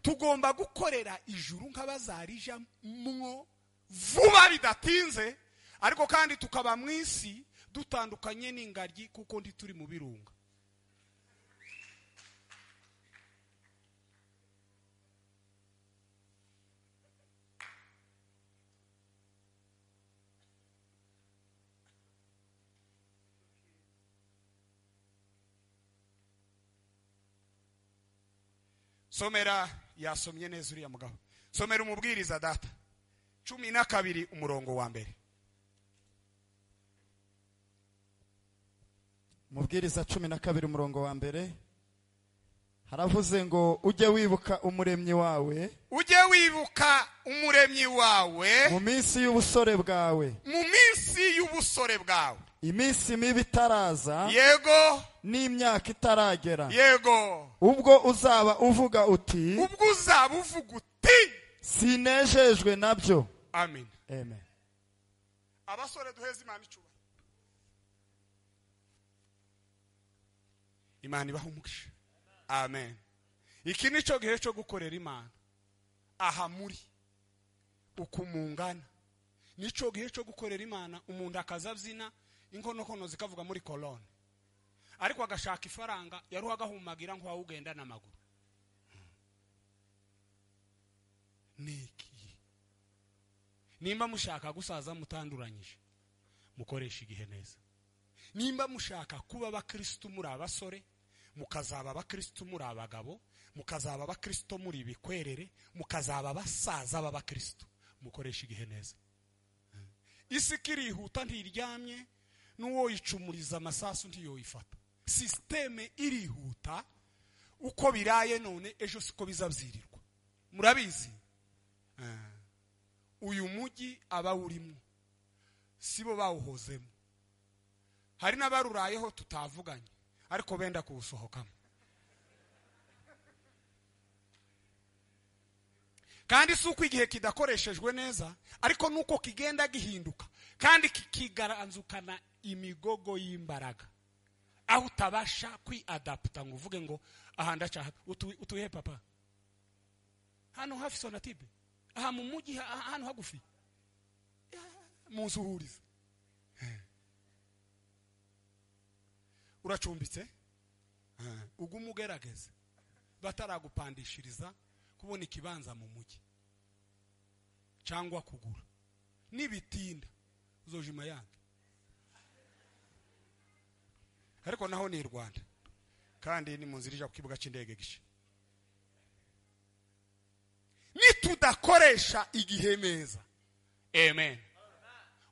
Speaker 1: tugomba gukorera ijuru nk'abazarija mwo vuba bidatinze, ariko kandi tukaba mwisi dutandukanye n'ingaryi kuko ndi turi mu birunga. Somera, yasomye neza uriya mugabo. Somera umubwiriza data 12 umurongo wa mbere.
Speaker 3: Umubwiriza 12 umurongo wa mbere haravuze ngo ujye wibuka umuremyi wawe,
Speaker 1: ujye wibuka umuremyi wawe
Speaker 3: mu minsi y'ubusore bwawe,
Speaker 1: mu minsi y'ubusore bwawe,
Speaker 3: iminsi mibi itaraza,
Speaker 1: yego,
Speaker 3: n'imyaka itaragera,
Speaker 1: yego,
Speaker 3: ubwo uzaba uvuga uti,
Speaker 1: ubwo uzaba uvuga uti
Speaker 3: sinejejwe nabyo.
Speaker 1: Amen.
Speaker 3: Amen.
Speaker 1: Abasore duheze Imana icyubahiro. Imana ibaha umugisha. Amen. Iki nico gihe cyo gukorera Imana. Aha muri ukumungana nico gihe cyo gukorera Imana. Umuntu akazabyina inkonokono zikavuga muri kolone, ariko agashaka ifaranga yaruha agahumagira ngo awugenda n'amaguru. Niki nimba mushaka gusaza mutanduranyije, mukoresha igihe neza. Nimba mushaka kuba abakristo muri abasore, mukazaba abakristo muri abagabo, mukazaba abakristo muri bikwerere, mukazaba abasaza b'abakristo, mukoresha igihe neza. Isi kirihuta ntiryamye, n'uwo yicumuriza amasasu ntiyoyifata. Systeme irihuta, uko biraye none ejo siko bizabyirirwa. Murabizi uyu mujyi abawurimo sibo bawuhozemo, hari n'abarurayeho tutavuganye ariko benda kuwusohokamo. Kandi si uko igihe kidakoreshejwe neza, ariko nuko kigenda gihinduka kandi kikigaranzukana imigogo y'imbaraga, aho utabasha kwiadapta ngo uvuge ngo aha ndacaha. Utuye papa hano hafi Sonatibe, aha mu mujyi hano hagufi. Munsuhuriza. Uracumbitse? Ugume ugerageze bataragupandishiriza kubona ikibanza mu mujyi cyangwa kugura. Nibitinda uzojima yange. Ariko naho ni Rwanda kandi ni mu nzira ija ku kibuga cy'indege gishe. Nitudakoresha igihe neza, amen,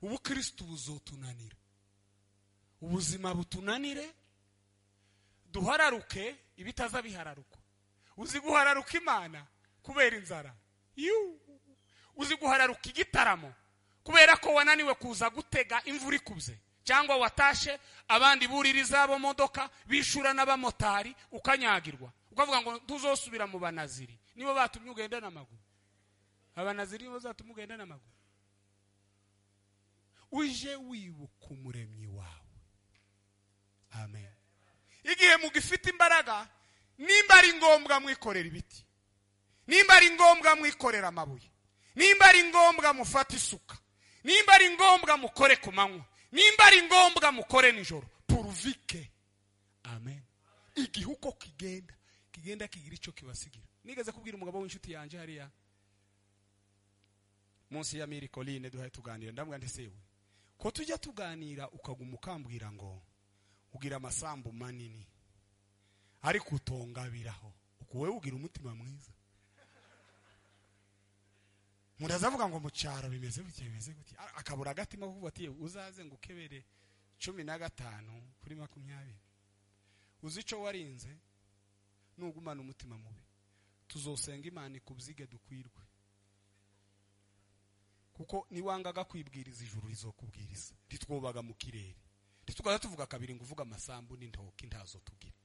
Speaker 1: ubukristo buzotunanira, ubuzima butunanire, duhararuke ibitaza bihararukwa. Uzi guhararuka Imana kubera inzara, uzi guhararuka igitaramo kubera ko wananiwe kuza gutega imvura ikubye, cyangwa watashe abandi buririza abo modoka bishura n'abamotari ukanyagirwa, ukavuga ngo tuzosubira mu banaziri, nibo batumye ugenda n'amaguru. Abanaziri nibo batumye ugenda n'amaguru. Uje wibuka umuremyi wawe. Amen. Igihe mugifite imbaraga, nimba ari ngombwa mwikorera ibiti, nimba ari ngombwa mwikorera amabuye, nimba ari ngombwa mufate isuka, nimba ari ngombwa mukore ku manywa, nimba ari ngombwa mukore nijoro, puruvike. Amen. Igihe uko kigenda kigenda kigira icyo kibasigira. Nigeze kubwira umugabo w'inshuti yanje hariya munsi ya Miri Colline duhaye tuganira, ndamubwira nti sewe ko tujya tuganira ukaguma ukambwira ngo ugira amasambu manini ariko utongabiraho, ukuwe ugira umutima mwiza. Muraza avuga ngo mu cyaro bimeze gutya bimeze gutya, akabura agatima kuvuga ati uzaze ngo ukebere 15 kuri 20. Uzi ico warinze nugumana umutima mubi, tuzosenga Imana ikubzige dukwirwe, kuko niwangaga kwibwiriza ijuru rizokubwiriza. Ritwobaga mu kirere, ntitugaza tuvuga kabiri ngo uvuga amasambu n'intoki ntazo tugira.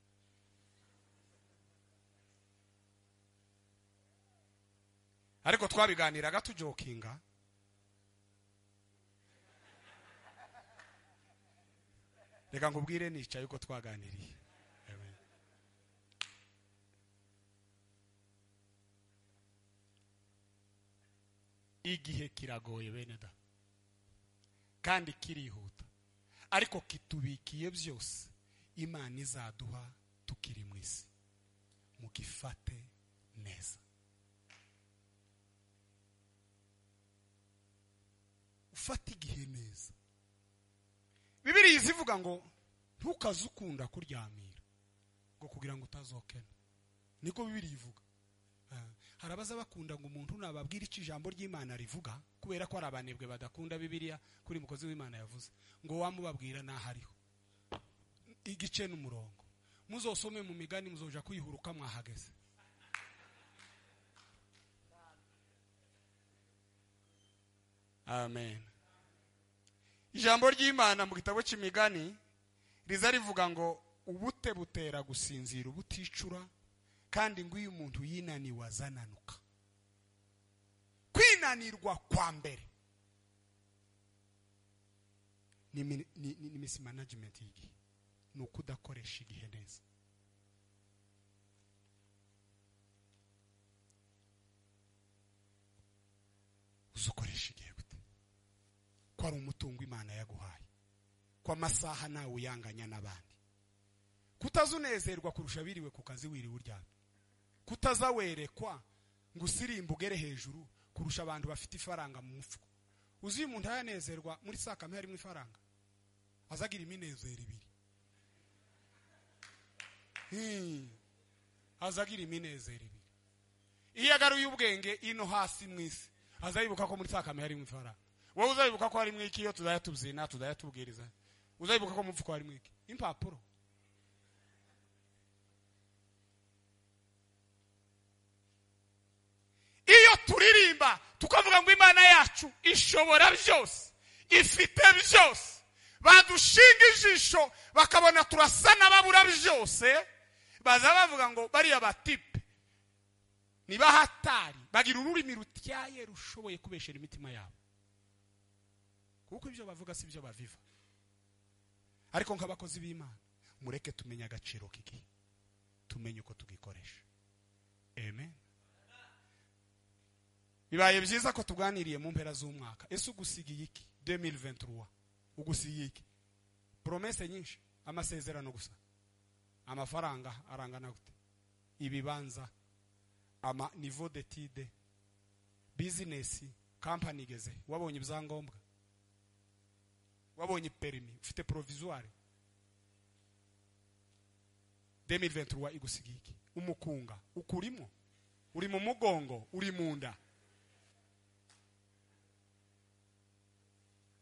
Speaker 1: Ariko twabiganiraga tujokinga, reka nkubwire nicaye uko twaganiriye. Amen. Igihe kiragoye bene da, kandi kirihuta, ariko kitubikiye byose Imana izaduha tukiri mu isi. Mugifate neza. Ufate igihe neza. Bibiliya izivuga ngo ntukazukunda kuryamira ngo kugira ngo utazokena. Niko Bibiliya ivuga. Hari abaza bakunda ngo umuntu nababwira icyo ijambo ry'Imana rivuga, kubera ko ari abanebwe badakunda Bibiliya kuri mukozi w'Imana yavuze ngo wamubabwira nahariho igice n'umurongo. Muzosome mu migani muzoja kwihuruka mwahageze. Amen. Ijambo ry'Imana mu gitabo cy'imigani riza rivuga ngo ubute butera gusinzira ubuticura, kandi ngo iyo umuntu yinaniwe azananuka. Kwinanirwa kwa mbere ni mismanagement y'igihe, ni ukudakoresha igihe neza. Uzukoresha igihe gute? Ko ari umutungo Imana yaguhaye, ko amasaha nawe uyanganya n'abandi, kutazunezerwa kurusha biriwe ku kazi wiriwe uryamye, kutazawerekwa ngo usirimbe ugere hejuru kurusha abantu bafite ifaranga mu mufuko. Uzi umuntu ayanezerwa muri sakame harimo ifaranga, azagira iminezero ibiri. Azagira iminezero ibiri. Iyo agaruye ubwenge ino hasi mwisi, azayibuka ko muri sakame harimo ifaranga. Wowe uzayibuka ko harimo iki iyo tuzaya tubyina, tuzaya tubwiriza? Uzayibuka ko mu mufuko harimo iki? Impapuro. Iyo turirimba tukavuga ngo Imana yacu ishobora byose, ifite byose, badushinga ijisho bakabona turasa n'ababura byose, baza bavuga ngo bariya batipe nibahatari, bagira ururimi rutyaye rushoboye kubeshera imitima yabo, kuko ibyo bavuga si byo baviva. Ariko nk'abakozi b'Imana mureke tumenye agaciro k'igihe, tumenye uko tugikoresha. Amen. Bibaye byiza ko tuganiriye mu mpera z'umwaka. Ese ugusigiye iki 2023? Ugusigiye iki? Promesse nyinshi, amasezerano gusa. Amafaranga arangana gute? Ibibanza, ama niveau d'étude, business, company igeze, wabonye ibyangombwa, wabonye permis, ufite provisoire. 2023 igusigiye iki? Umukunga ukurimo, uri mu mugongo, uri mu nda.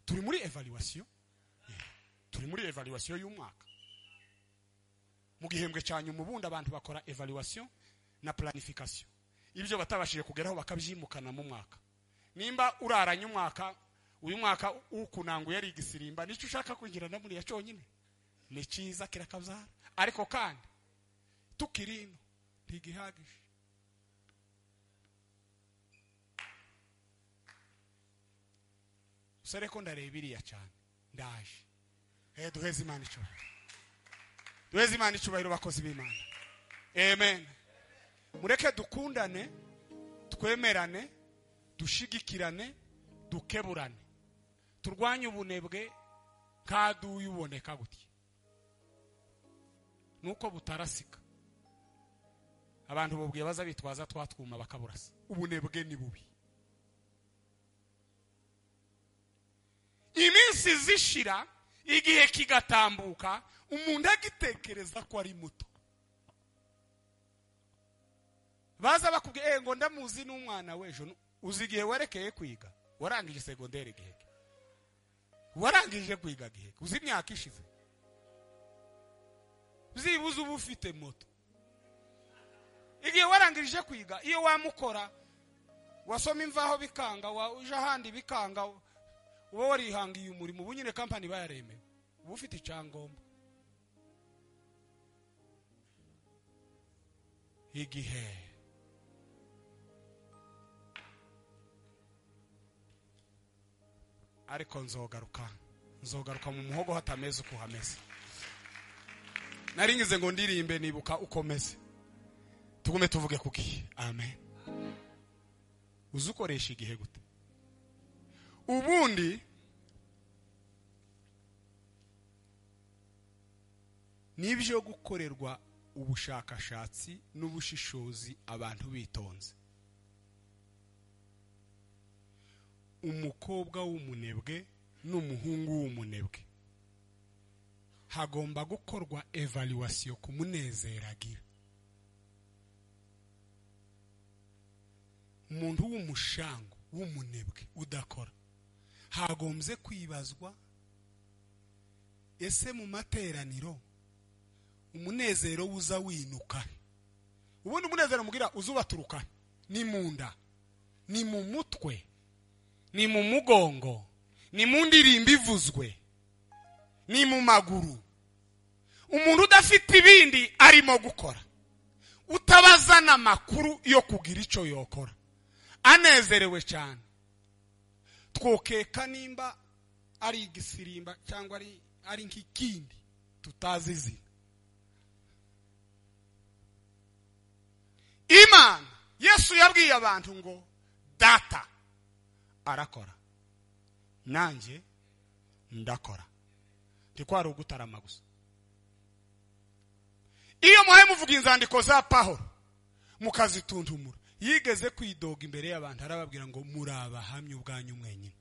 Speaker 1: Turi muri evaluation, turi muri evaluation y'umwaka. Mu gihembwe cya nyuma ubundi abantu bakora evaluation na planification, ibyo batabashije kugeraho bakabyimukana mu mwaka. Nimba uraranye umwaka, uyu mwaka ukunangu yari igisirimba, nicyo ushaka kwinjirana muri ya cyonyine ni cyiza kirakabyara, ariko kandi tukirino ntigihagije. Usare ko ndareba iriya cyane, ndaje. Duheze Imana icyubahiro, duheze Imana icyubahiro, bakozi b'Imana. Amen. Mureke dukundane, twemerane, dushigikirane, dukeburane, turwanye ubunebwe. Kaduye uboneka gutya nuko butarasika. Abantu bubwiye baza bitwaza twatwuma bakaburasa. Ubunebwe ni bubi. Iminsi zishira, igihe kigatambuka, umuntu agitekereza ko ari muto. Baza bakubwiye ngo ndamuzi n'umwana w'ejo. Uzi igihe werekeye kwiga, warangije secondaire gihe, warangije kwiga gihe, uzi imyaka ishize, byibuze uba ufite moto. Igihe warangije kwiga, iyo wamukora wasoma imvaho bikanga, uje ahandi bikanga, uba warihangiye umurimo. Ubu nyine company bayaremewe, uba ufite icyangombwa. Igihe ariko nzogaruka mu muhogo hatameze uko hameze. Naringize ngo ndirimbe nibuka ukomeze. Tugume tuvuge kuki. Amen. Uzukoresha igihe gute? Ubundi nibyo gukorerwa ubushakashatsi n'ubushishozi abantu bitonze. Umukobwa w'umunebwe n'umuhungu w'umunebwe hagomba gukorwa evaluation ku munezero agira. Umuntu w'umushango w'umunebwe udakora hagombye kwibazwa, ese mu materaniro umunezero uza winuka? Ubundi umunezero mugira uzubaturuka ni mu nda, ni mu mutwe, ni mu mugongo, ni mu ndirimbo ivuzwe, ni mu maguru. Umuntu udafite ibindi arimo gukora, utabazana amakuru yo kugira icyo yokora, anezerewe cyane. Twokeka nimba ari igisirimba cyangwa ari nk'ikindi tutazi izina. Imana, Yesu yabwiye abantu ngo data arakora, nanjye ndakora. Ntikwari ugutarama gusa. Iyo muhaye muvuga inzandiko za Pawulo mukazituntumura, yigeze kwidoga imbere y'abantu arababwira ngo murabahamye ubwanyu mwenyine.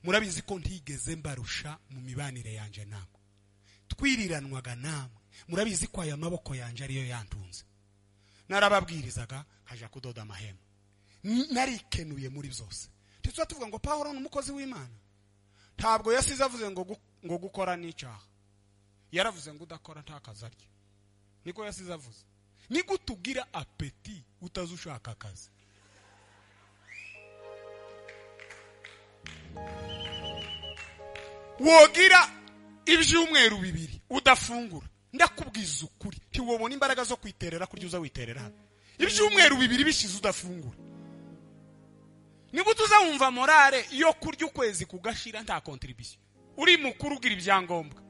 Speaker 1: Murabizi ko ntigeze mbarusha mu mibanire yanje namwe, twiriranwaga namwe, murabizi ko aya maboko yanje ariyo yantunze. Narababwirizaga nkaja kudoda amahema, narikenuye muri byose. Tuza tuvuga ngo Pawulo ni umukozi w'Imana. Ntabwo yasize avuze ngo gukora n'icyaha, yaravuze ngo udakora ntakazi arya. Niko yasize avuze. Nigutugira apeti utazushaka akazi. Wogira ibyumweru bibiri udafungura, ndakubwiza ukuri ntiwobona imbaraga zo kwiterera kurya uza witerera. Ibyumweru bibiri bishize udafungura, nigute uzawumva morale yo kurya ukwezi kugashira nta contribution? Uri mukuru ugira ibyangombwa.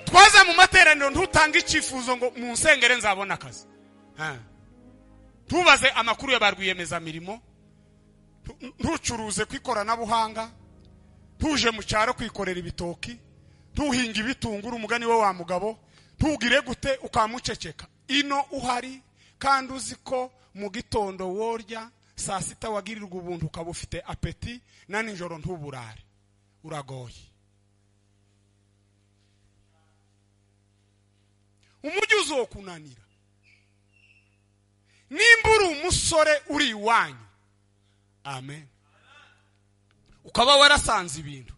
Speaker 1: Twaza mu materaniro ntutanga icyifuzo ngo mu nsengere nzabona akazi. Ntubaze amakuru ya ba rwiyemezamirimo, ntucuruze ku ikoranabuhanga, ntuje mu cyaro kwikorera ibitoki, ntuhinge ibitunguru umugani we wa mugabo, ntugire gute ukamuceceka. Ino uhari kandi uzi ko mu gitondo worya, saa sita wagirirwa ubuntu ukaba ufite apeti, na nijoro ntuburare, uragoye. Umujyi uzokunanira. Nimba uri umusore uri iwanyu, amen, ukaba warasanze ibintu,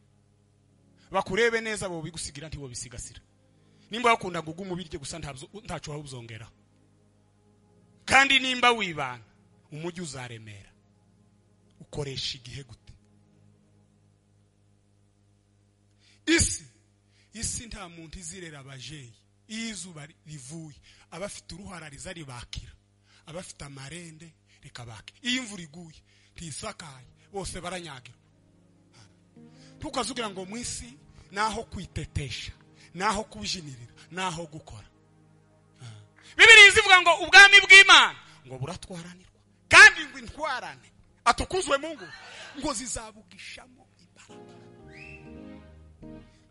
Speaker 1: bakurebe neza bo bigusigira ntibobisigasira. Nimba wakunda guguma ubirye gusa ntaco wabuzongeraho. Kandi nimba wibana, umujyi uzaremera. Ukoresha igihe gute? Isi nta muntu izirera abajeyi. Iyo izuba rivuye, abafite uruhara riza ribakira, abafite amarende rikabaka. Iyo imvura iguye ntisakaye, bose baranyagirwa. Tukazugira ngo mu isi naho kwitetesha, naho kubyinirira, naho gukora. Bibiliya izivuga ngo ubwami bw'Imana ngo buratwaranirwa, kandi ngo intwarane atukuzwe Mungu, ngo zizabugishamo imbaraga.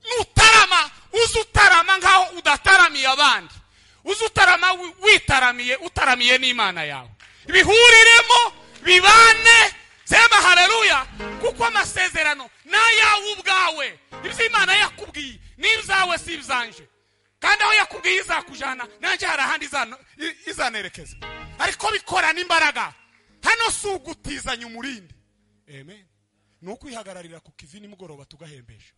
Speaker 1: Nutarama, uzutarama nkaho udataramiye abandi, uzutarama witaramiye, utaramiye n'Imana yawe, bihuriremo bibane. Sema haleluya. Kuko amasezerano n'ayawe ubwawe, ibyo Imana yakubwiye n'ibyawe si ibyanje, kandi aho yakubwiye izakujana nanjye hari ahandi izanerekeza, ariko bikorana imbaraga. Hano si ugutizanya umurindi, amen, ni ukwihagararira ku kivi nimugoroba tugahembesha.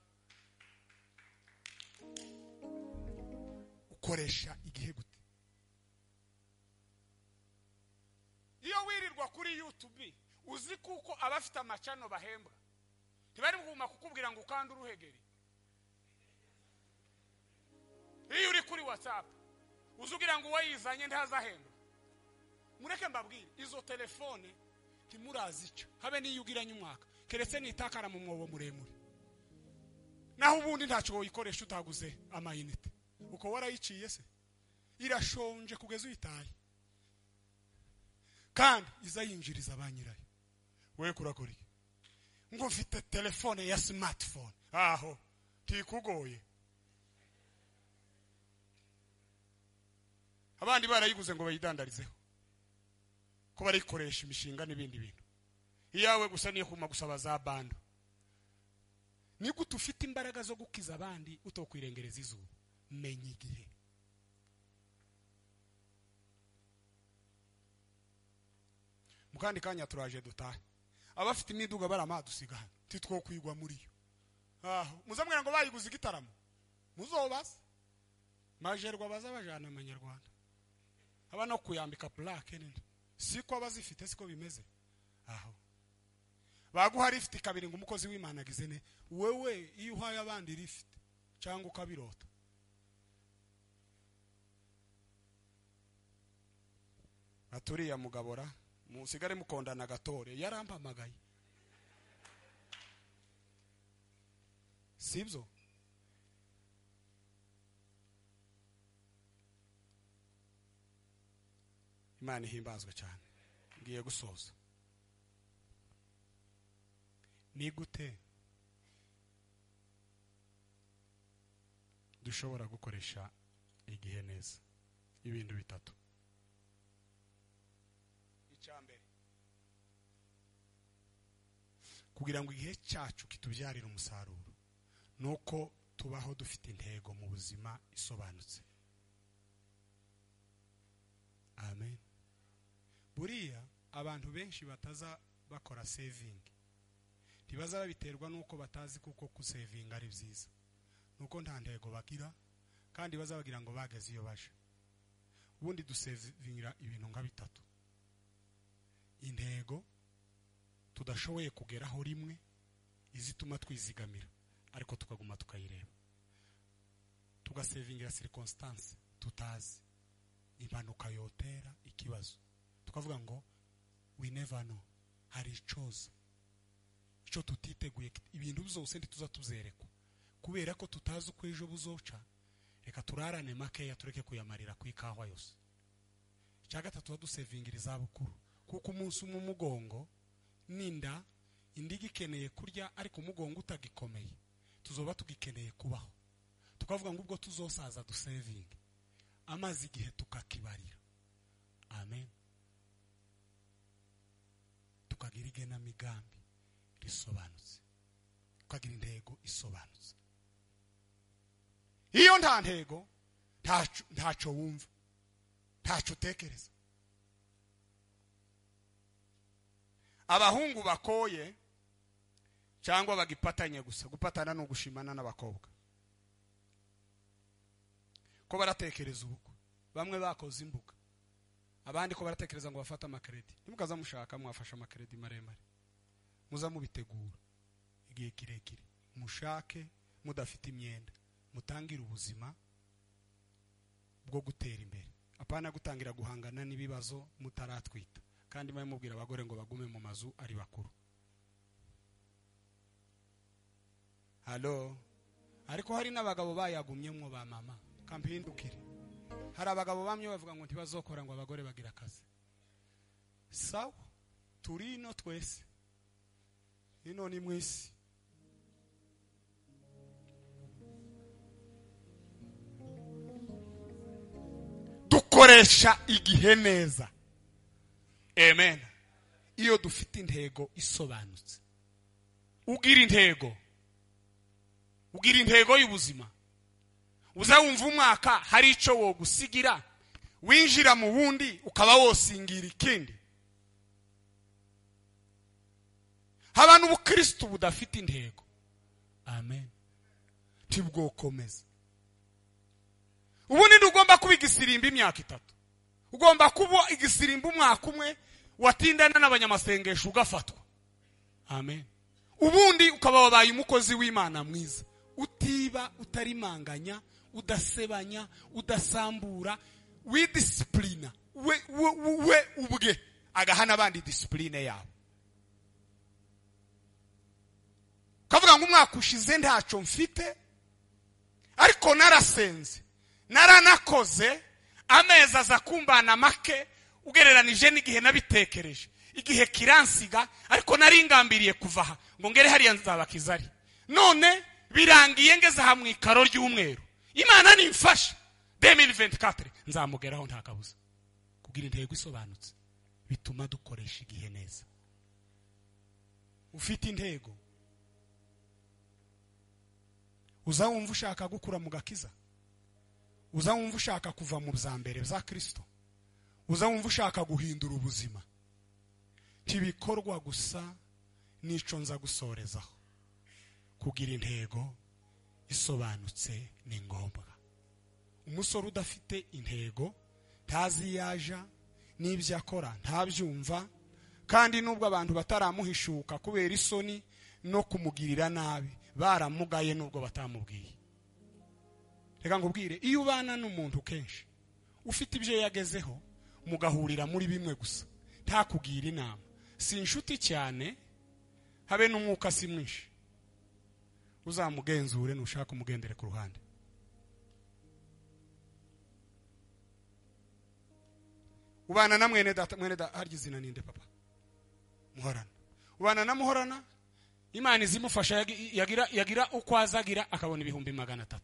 Speaker 1: Ukoresha igihe gute? Iyo wirirwa kuri YouTube, uzi kuko abafite amacano bahembwa ntibari kuguma kukubwira ngo ukande uruhegeri. Iyo uri kuri WhatsApp, uzugira ngo uwayizanye ntazahembwa. Mureke mbabwire, izo telefone ntimurazi icyo, habe n'iyo ugiranye umwaka, keretse nitakara mu mwobo muremure. Naho ubundi ntacyo woyikoresha utaguze amayinite. Uko warayiciye se, irashonje kugeza uyitaye, kandi izayinjiriza ba nyirayo. Wewe kurakora iki? Ngo mfite telefone ya smartphone, aho tikugoye. Abandi barayiguze ngo bayidandarizeho, ko barikoresha imishinga n'ibindi bintu. Iyawe gusa niyo kuma gusaba za bando. Ni gute ufite imbaraga zo gukiza abandi utokwirengereza izuba? Menya igihe. Mukandi kanya turaje dutahe. Abafite imiduga baramadusiga hano, titwokwigwa muri yo. Aho muzamwira ngo bayiguze igitaramo, muzobaza majerwa baza bajana amanyarwanda, aba no kuyambika plaque nini, siko abazifite siko bimeze. Aho baguha lift kabiri ngo umukozi w'Imana agize ne, wewe iyo uhaye abandi lift cyangwa ukabirota. Aturiya mugabora musigare mukondana gatore, yarampamagaye. Sibyo? Imana ihimbazwe cyane. Ngiye gusoza. Ni gute dushobora gukoresha igihe neza? Ibintu bitatu. Icyambere, kugira ngo igihe cyacu kitubyarire umusaruro, nuko tubaho dufite intego mu buzima isobanutse. Amen. Buriya abantu benshi bataza bakora saving, ntibaza babiterwa nuko batazi kuko kusevinga ari byiza, nuko nta ntego bagira, kandi bazabagira ngo bageze iyo baje. Ubundi dusevingira ibintu nka bitatu: intego tudashoboye kugeraho rimwe, izituma twizigamira ariko tukaguma tukayireba, tugasevingira circumstance tutazi, impanuka yotera ikibazo, tukavuga ngo we never know, hari icoza ico tutiteguye, ibintu byose ntituza tuzerekwa kubera ko tutazi uko ejo buzoca. Reka turarane makeya, tureke kuyamarira ku ikawa yose. Icya gatatu, dusevingira izabukuru, kuko umunsi umwe umugongo n'inda, indiga ikeneye kurya, ariko umugongo utagikomeye tuzoba tugikeneye kubaho. Tukavuga ngo ubwo tuzosaza dusevinge amazi, igihe tukakibarira. Amen. Tukagira igenamigambi risobanutse, tukagira intego isobanutse. Iyo nta ntego, ntacyo wumva, ntacyo utekereza. Abahungu bakoye cyangwa bagipatanye gusa, gupatana ni ugushimana n'abakobwa, ko baratekereza ubukwe, bamwe bakoze imbuga, abandi ko baratekereza ngo bafate amakredi. Ntimukaza mushaka mwafashe amakredi maremare, muza mubitegura igihe kirekire, mushake mudafite imyenda, mutangire ubuzima bwo gutera imbere, apana gutangira guhangana n'ibibazo mutaratwita. Kandi mwe mubwira abagore ngo bagume mu mazu ari bakuru. Halo. Ariko hari n'abagabo bayagumyemwo ba mama. Kampindukire. Hari abagabo bamwe bavuga ngo ntibazokora ngo abagore bagira akazi. Sawa, turi ino twese. Ino ni mwisi. Dukoresha igihe neza. Amen. Iyo dufite intego isobanutse. Ugira intego. Ugira intego y'ubuzima. Uzawumva umwaka hari ico wo gusigira, winjira mu wundi ukaba wosingira ikindi. Abantu ubukristo budafite intego. Amen. Tibwokomeza. Ubundi ugomba kuba igisirimba imyaka itatu. Ugomba kuba igisirimba umwaka umwe, watindana n'abanyamasengesho ugafatwa. Amen. Ubundi ukaba wabaye umukozi w'Imana mwiza, utiba, utarimanganya, udasebanya, udasambura, widisciplina we we ubwe agahana abandi discipline yabo. Kavuga ngo umwaka ushize ntaco mfite, ariko narasenze, naranakoze, amezi aza kumbana make ugereranije n'igihe nabitekereje, igihe kiransiga, ariko naringambiriye kuva aha ngo ngere hariya nzabakiza ari. None birangiye ngeze aha mu ikaro ry'umweru. Imana nimfasha 2024 nzamugeraho nta kabuza. Kugira intego isobanutse bituma dukoresha igihe neza. Ufite intego, uzawumva ushaka gukura mu gakiza, uzawumva ushaka kuva mu bya mbere bya Kristo, uzawumva ushaka guhindura ubuzima. Ntibikorwa gusa n'ico nza gusorezaho. Kugira intego isobanutse ni ngombwa. Umusore udafite intego ntazi yaja n'ibyo akora ntabyumva, kandi nubwo abantu bataramuhishuka kubera isoni no kumugirira nabi, baramugaye nubwo batamubwiye. Reka nkubwire, iyo ubana n'umuntu kenshi ufite ibyo yagezeho, mugahurira muri bimwe gusa, ntakugira inama, si inshuti cyane, habe n'umwuka si mwinshi, uzamugenzure nushaka umugendere ku ruhande. Ubana na mwene data, mwene data harya izina ninde papa? Muhorana. Ubana na Muhorana, Imana izimufasha yagira uko azagira akabona 300,000.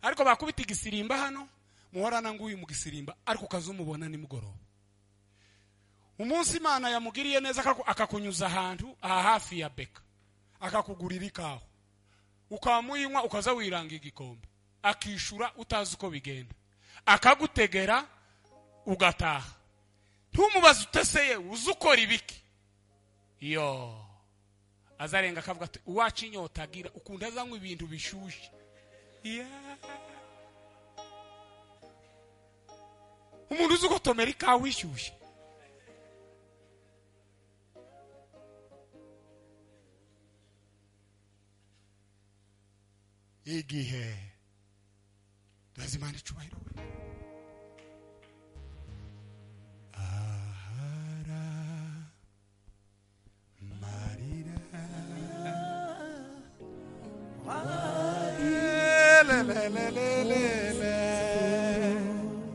Speaker 1: Ariko bakubita igisirimba hano, Muhorana nguyu mu gisirimba, ariko ukazumubona nimugoroba. Umunsi Imana yamugiriye neza akakunyuza ahantu aha hafi ya Beka, akakugurira ikawa, ukamuyinywa ukaza wiranga igikombe, akishura utazi uko bigenda, akagutegera ugataha. Ntumubaze uteseye uzukora ibiki. Yo azarenga akavuga ati uwacu inyota agira ukunda azanywa ibintu bishushe. Umuntu uzi ugotomera ikawa ishyushye. Igihe duheze Imana icubahiro we. Ahara marira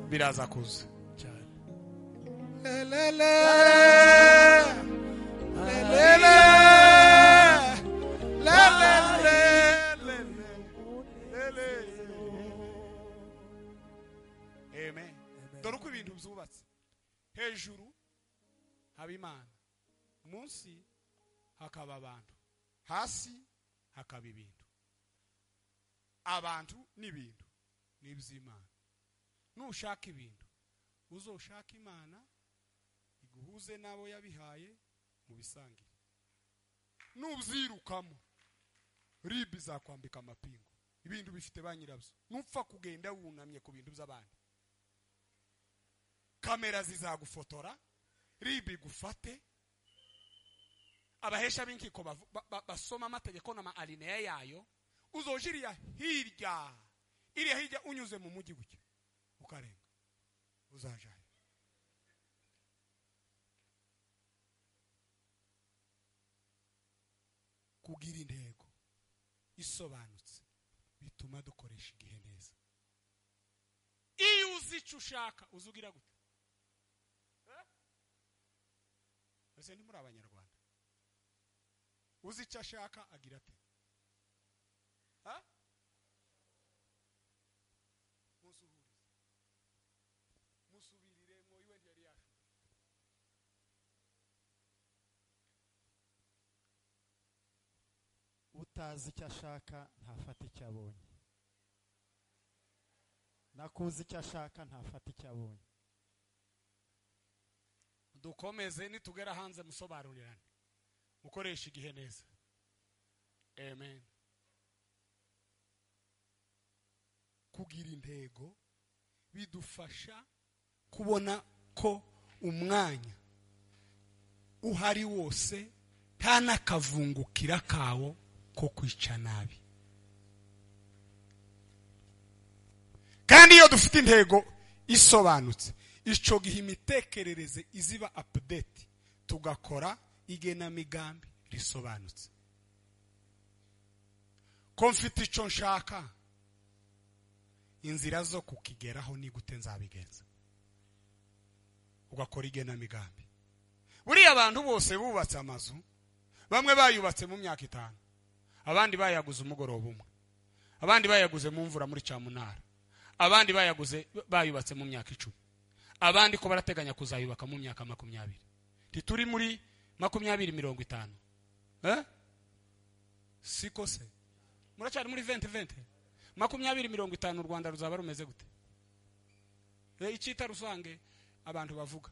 Speaker 1: biraza kuza cyane. Lelele. Lelele. Lelele. Lelele. Amen. Dore uko ibintu byubatse. Hejuru haba Imana, munsi hakaba abantu, hasi hakaba ibintu. Abantu n'ibintu ni iby'Imana. Nushaka ibintu uzoshaka Imana iguhuze n'abo yabihaye mu bisangire. Nubyirukamo ribi izakwambika amapingu. Ibintu bifite ba nyirabyo. Nupfa kugenda wunamye ku bintu by'abandi, kamera zizagufotora, ribi igufate, abahesha b'inkiko basoma amategeko n'ama alineya yayo. Uzoja iriya hirya, iriya hirya unyuze mu mujyi gutya ukarenga, uzajayo. Kugira intego isobanutse bituma dukoresha igihe neza. Iyo uzi icyo ushaka uzugira gute? Ese ni muri abanyarwanda uzi icyo ashaka agira ate? Ha? Musuhurize, musubirire mwo iwe ntiyari yashoboye.
Speaker 3: Utazi icyo ashaka ntafata icyo abonye. Nakuzi icyo ashaka ntafata icyo abonye.
Speaker 1: Dukomeze, nitugera hanze musobanurirane, mukoresha igihe neza. Amen. Kugira intego bidufasha kubona ko umwanya uhari wose nta n'akavungukira kawo ko kwica nabi. Kandi iyo dufite intego isobanutse, ico gihe imitekerereze iziba update, tugakora igenamigambi risobanutse. Ko mfite ico nshaka, inzira zo kukigeraho ni gute nzabigenza? Ugakora igenamigambi. Buriya abantu bose bubatse amazu, bamwe bayubatse mu myaka 5, abandi bayaguze umugoroba umwe, abandi bayaguze mu mvura muri cyamunara, abandi bayaguze bayubatse mu myaka 10, abandi ko barateganya kuzayubaka mu myaka 20. Tituri muri 2050. Siko se muracyari muri 2020? 2050 u Rwanda ruzaba rumeze gute? Icyita rusange abantu bavuga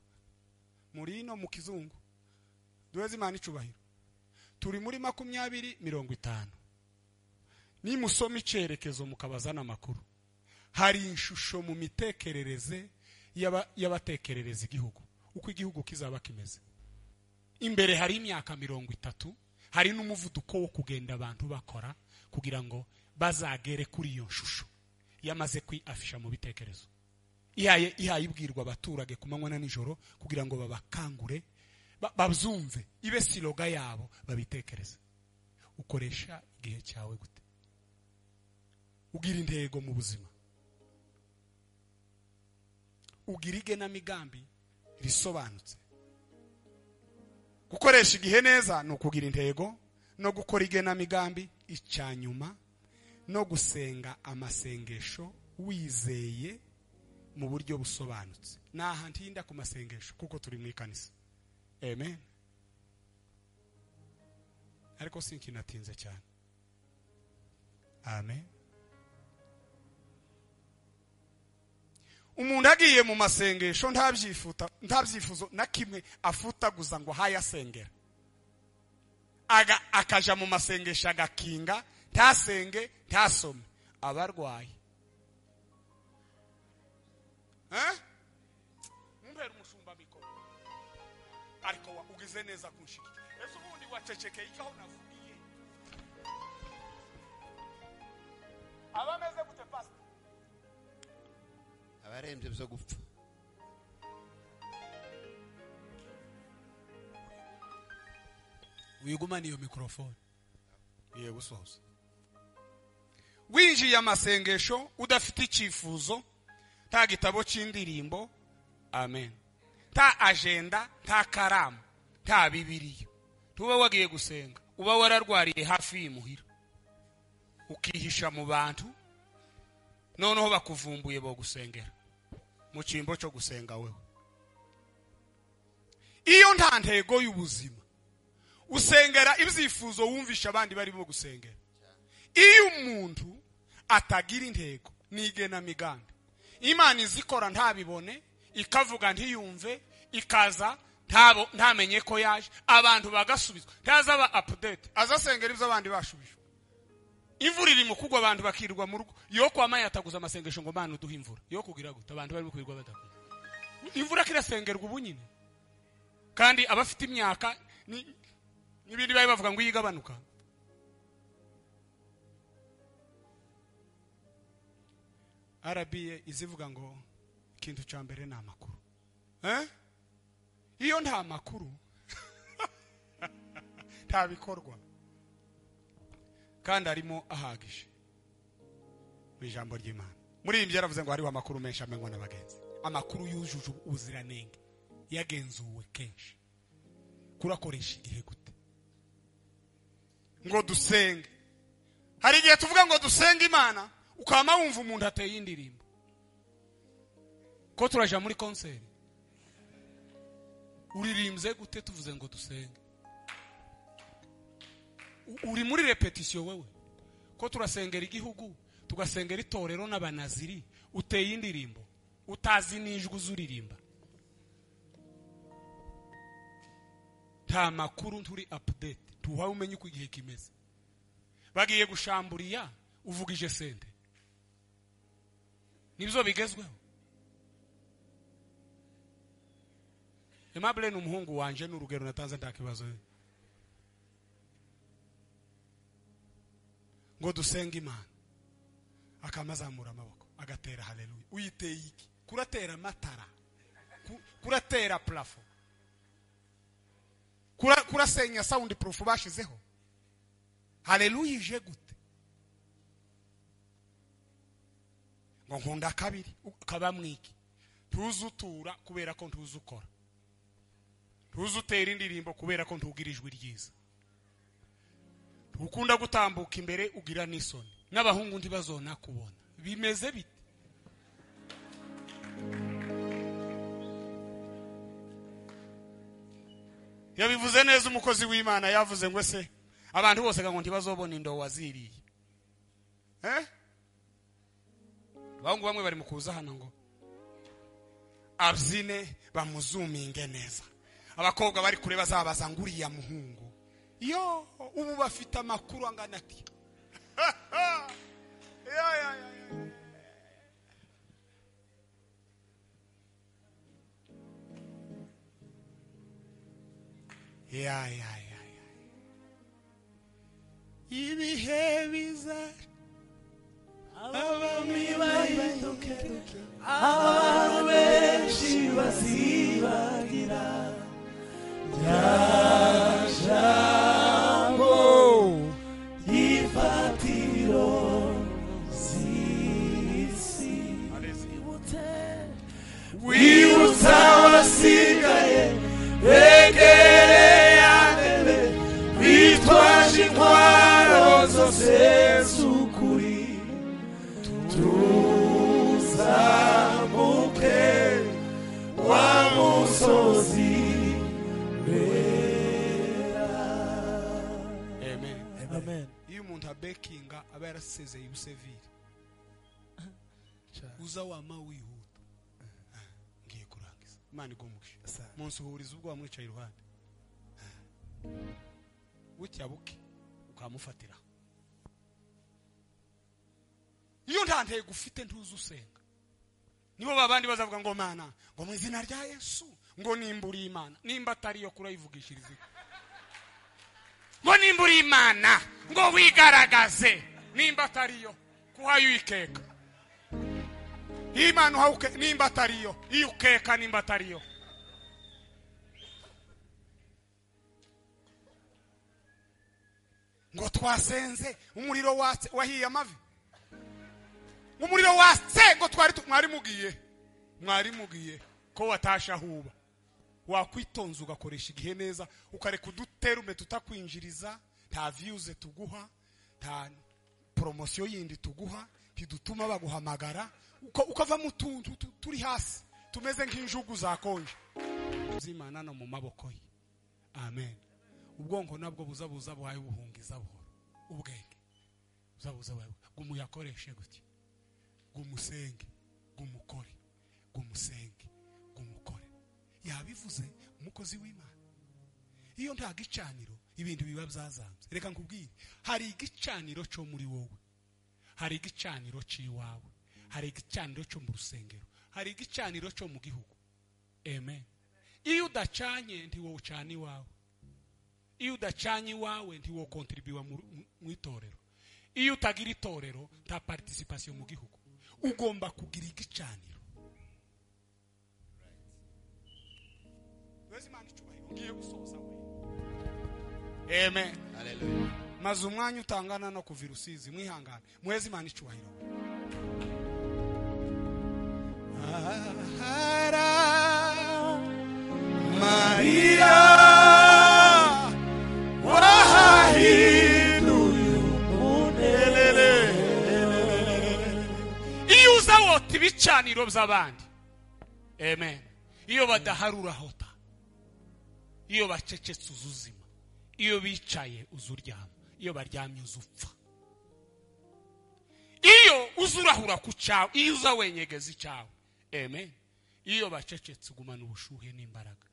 Speaker 1: muri ino mu kizungu, duheze Imana icubahiro. Turi muri 2050. Nimusoma icerekezo mukabazana amakuru, hari inshusho mu mitekerereze y'abatekerereza igihugu, uko igihugu kizaba kimeze imbere. Hari imyaka 30, hari n'umuvuduko wo kugenda abantu bakora kugira ngo bazagere kuri iyo nshusho yamaze kwiafisha mu bitekerezo. Ihaye ibwirwa abaturage ku manywa na nijoro kugira ngo babakangure, babyumve, ibe siloga yabo, babitekereze. Ukoresha igihe cyawe gute? Ugira intego mu buzima, ugira igenamigambi risobanutse. Gukoresha igihe neza ni ukugira intego no gukora igenamigambi. Icyanyuma no gusenga amasengesho wizeye mu buryo busobanutse. Naha ntinda ku masengesho kuko turi mu ikanisa. Amen. Ariko sinkinatinze cyane. Amen. Umuntu agiye mu masengesho ntabyifuzo na kimwe afutaguza ngo hayasengera, akaja mu masengesho agakinga, ntasenge ntasome, abarwaye. Mumpera umushumba mikoro, ariko ugize neza kunshikira. Ese ubundi wacecekeye icyo navugiye? Abameze gute pastor?
Speaker 4: Abarembye byo gupfa.
Speaker 1: Wigumane iyo mikrofone. Iye gusoza. Winjiye amasengesho udafite icyifuzo, nta gitabo cy'indirimbo, amen, Nta agenda, nta karamu, nta Bibiliya. Tuba wagiye gusenga, uba wararwariye hafi y'imuhira, ukihisha mu bantu, noneho bakuvumbuye bo gusengera mu cyimbo cyo gusenga wewe. Iyo nta ntego y'ubuzima, usengera ibyifuzo wumvisha abandi barimo gusengera. Iyo umuntu atagira intego n'igenamigambi, Imana izikora ntabibone, ikavuga ntiyumve, ikaza ntamenye ko yaje, abantu bagasubizwa, ntazaba update, azasengera ibyo abandi bashubijwe. Imvura iri mu kugwa, abantu bakirwa mu rugo, yo kwama yataguza amasengesho ngo Mana uduhe imvura, yo kugira gute abantu barimo kwirwa badakunda. Imvura kirasengerwa ubu nyine, kandi abafite imyaka n'ibindi bayi bavuga ngo yigabanuka. RBA izivuga ngo ikintu cya mbere ni amakuru. Iyo nta makuru nta bikorwa, kandi arimo ahagije mu ijambo ry'Imana. Muri ibi yaravuze ngo hariho amakuru menshi amenywa n'abagenzi, amakuru yujuje ubuziranenge, yagenzuwe kenshi. Kurakoresha igihe gute ngo dusenge? Hari igihe tuvuga ngo dusenge Imana, ukama wumva umuntu ateye indirimbo ko turaja muri concert, uririmbye gute tuvuze ngo dusenge? Uri muri repetition wewe ko turasengera igihugu, tugasengera itorero n'abanaziri, uteye indirimbo utazi n'ijwi uzuririmba. Nta makuru, nturi update, tuhawe umenye uko igihe kimeze. Bagiye gushamburiya uvugije sente, nibyo bigezweho. Aimable ni umuhungu wanje, n'urugero natanze nta kibazo. Ngo dusenge Imana, akamazamura amaboko agatera haleluya. Uyiteye iki? Kuratera amatara, kuratera plafo, kurasenya sound proof bashizeho. Haleluya ije gute? Ngo nkunda kabiri ukaba mwiki, tuzutura kubera ko ntuzukora, ntuzutera indirimbo kubera ko ntugira ijwi ryiza, ukunda gutambuka imbere ugira n'isoni, n'abahungu ntibazona kubona. Bimeze bite? Yabivuze neza umukozi w'Imana, yavuze ngo se abantu bose ngo ntibazobona indo waziriye. Abahungu bamwe bari mu kuza hano ngo abyine bamuzuminge neza, abakobwa bari kure bazabaza ngo uriya muhungu yo ubu bafite amakuru angana ati. Ya. Ya. Ibihe biza
Speaker 2: abami bahinduke, abantu benshi bazibagira rya jambo ry'ifatiro z'isi. Wibutsa abasigaye begereye antebe, bitwaje intwaro zose z'ukuri, tuzamuke wa musozi wera.
Speaker 1: Amen.
Speaker 2: Amen.
Speaker 1: Iyo umuntu abekinga aba yarasezeye ubusevire, uza wama wihuta. Ngiye kurangiza. Imana igumugisha. Munsi uhuriza ubwo wamwicaye iruhande, bucya buke ukamufatira. Iyo nta ntego ufite ntuzi usenga. Nibo babandi bazavuga ngo Mana, ngo mu izina rya Yesu, ngo nimburi Imana, nimba atari yo kurayivugishiriza, ngo nimburi Imana, ngo wigaragaze, nimba atari yo kuhayo ikeka. Imana uhauke nimba atari yo, iyo ukeka nimba atari yo. Ngo twasenze umuriro watse wahiye amavi, umuriro watse ngo twari mwari mugiye ko watasha huba. Wakwitonza ugakoresha igihe neza, ukareka uduterume tutakwinjiriza, nta views tuguha, nta promosiyo yindi tuguha, ntidutuma baguhamagara, ukava mu tuntu turi hasi tumeze nk'injugu zakonje. Zimana no mu maboko ye. Amen. Ubwonko nabwo buza buhaye ubuhungiza buhoro. Ubwenge buza buhaye gumuyakoreshe gutya, gumusenge, gumukore, gumusenge, gumukore. Yabivuze umukozi w'Imana. Iyo nta gicaniro ibintu biba byazambye. Reka nkubwire, hari igicaniro cyo muri wowe, hari igicaniro c'iwawe, hari igicaniro cyo mu rusengero, hari igicaniro cyo mu gihugu. Amen. Iyo udacanye ntiwo ucana iwawe. Iyo udacanye iwawe ntiwo kontribuwa mu itorero. Iyo utagira itorero nta participation mu gihugu. Ugomba kugira igicaniro. Ngiye gusoza we. Amen.
Speaker 4: Hallelujah.
Speaker 1: Maze umwanya utangana no kuva Rusizi mwihangane. Muheze Imana icubahiro. Ahara Maria wahahinduye umunelele. Iyo uza wota ibicaniro by'abandi. Amen. Iyo badaharura hota, iyo bacecetse uzuzima, iyo bicaye uzuryama, iyo baryamye uzupfa, iyo uzurahura ku cyawe, iyo uza wenyegeza icyawe. Amen. Iyo bacecetse ugumana ubushuhe n'imbaraga.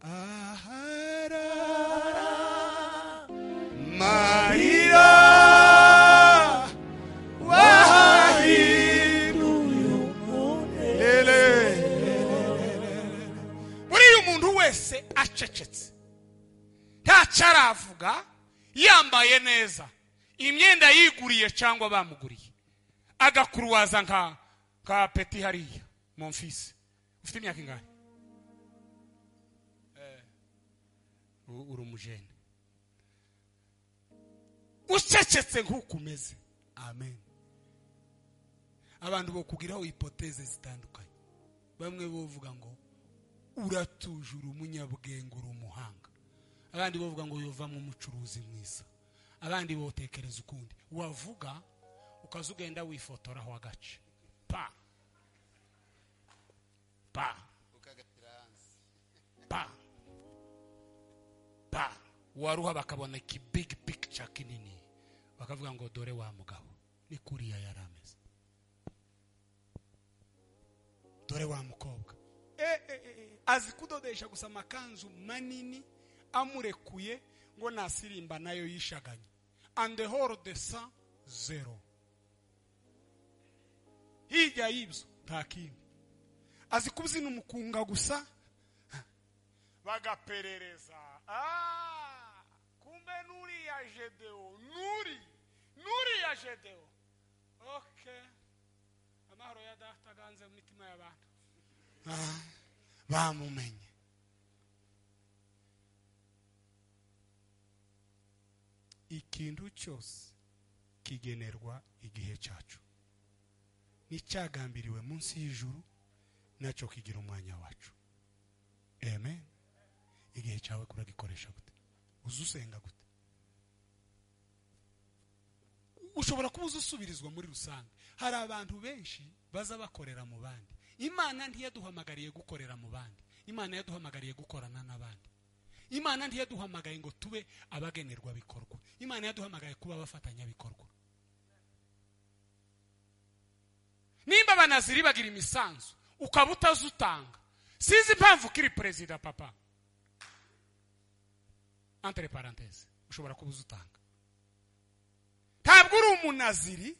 Speaker 1: Ahara Maria wahahinduye umunelele. Buriya umuntu wese acecetse ntacyo aravuga, yambaye neza imyenda yiguriye cyangwa bamuguriye, agakuruwaza nka peti hariya Monfils. Ufite imyaka ingahe? Uri umujene ucecetse nk'uko umeze. Amen. Abantu bo kugiraho hypothèse zitandukanye. Bamwe bovuga ngo uratuje, uri umunyabwenge, uri umuhanga. Abandi bovuga ngo yovamo umucuruzi mwiza. Abandi botekereza ukundi. Wavuga ukaza ugenda wifotoraho agace, pa pa pa pa, waruha bakabona iki big picture kinini, bakavuga ngo dore wa mugabo ni kuriya yarameze, dore wa mukobwa azi kudodesha gusa amakanzu manini amurekuye ngo nasirimba nayo yishaganye, and the whole de sa zero. Hirya y'ibyo nta kindi. Azi kubyina umukunga gusa, bagaperereza. Kumbe nuriya Jedeo, nuriya Jedeo. Okay, amahoro ya data aganze mu mitima y'abantu. Bamumenye. Ikintu cyose kigenerwa igihe cyacu, n'icyagambiriwe munsi y'ijuru nacyo kigira umwanya wacu. Amen. Igihe cyawe kuragikoresha gute? Uzusenga gute? Ushobora kuba uzusubirizwa muri rusange. Hari abantu benshi baza bakorera mu bandi. Imana ntiyaduhamagariye gukorera mu bandi. Imana yaduhamagariye gukorana n'abandi. Imana ntiyaduhamagaye ngo tube abagenerwa bikorwa. Imana yaduhamagaye kuba abafatanyabikorwa. Nimba abanaziri bagira imisanzu ukaba utazutanga, sinzi impamvu kiri perezida papa, entre parenthèses, ushobora kuba uzutanga. Ntabwo uri umunaziri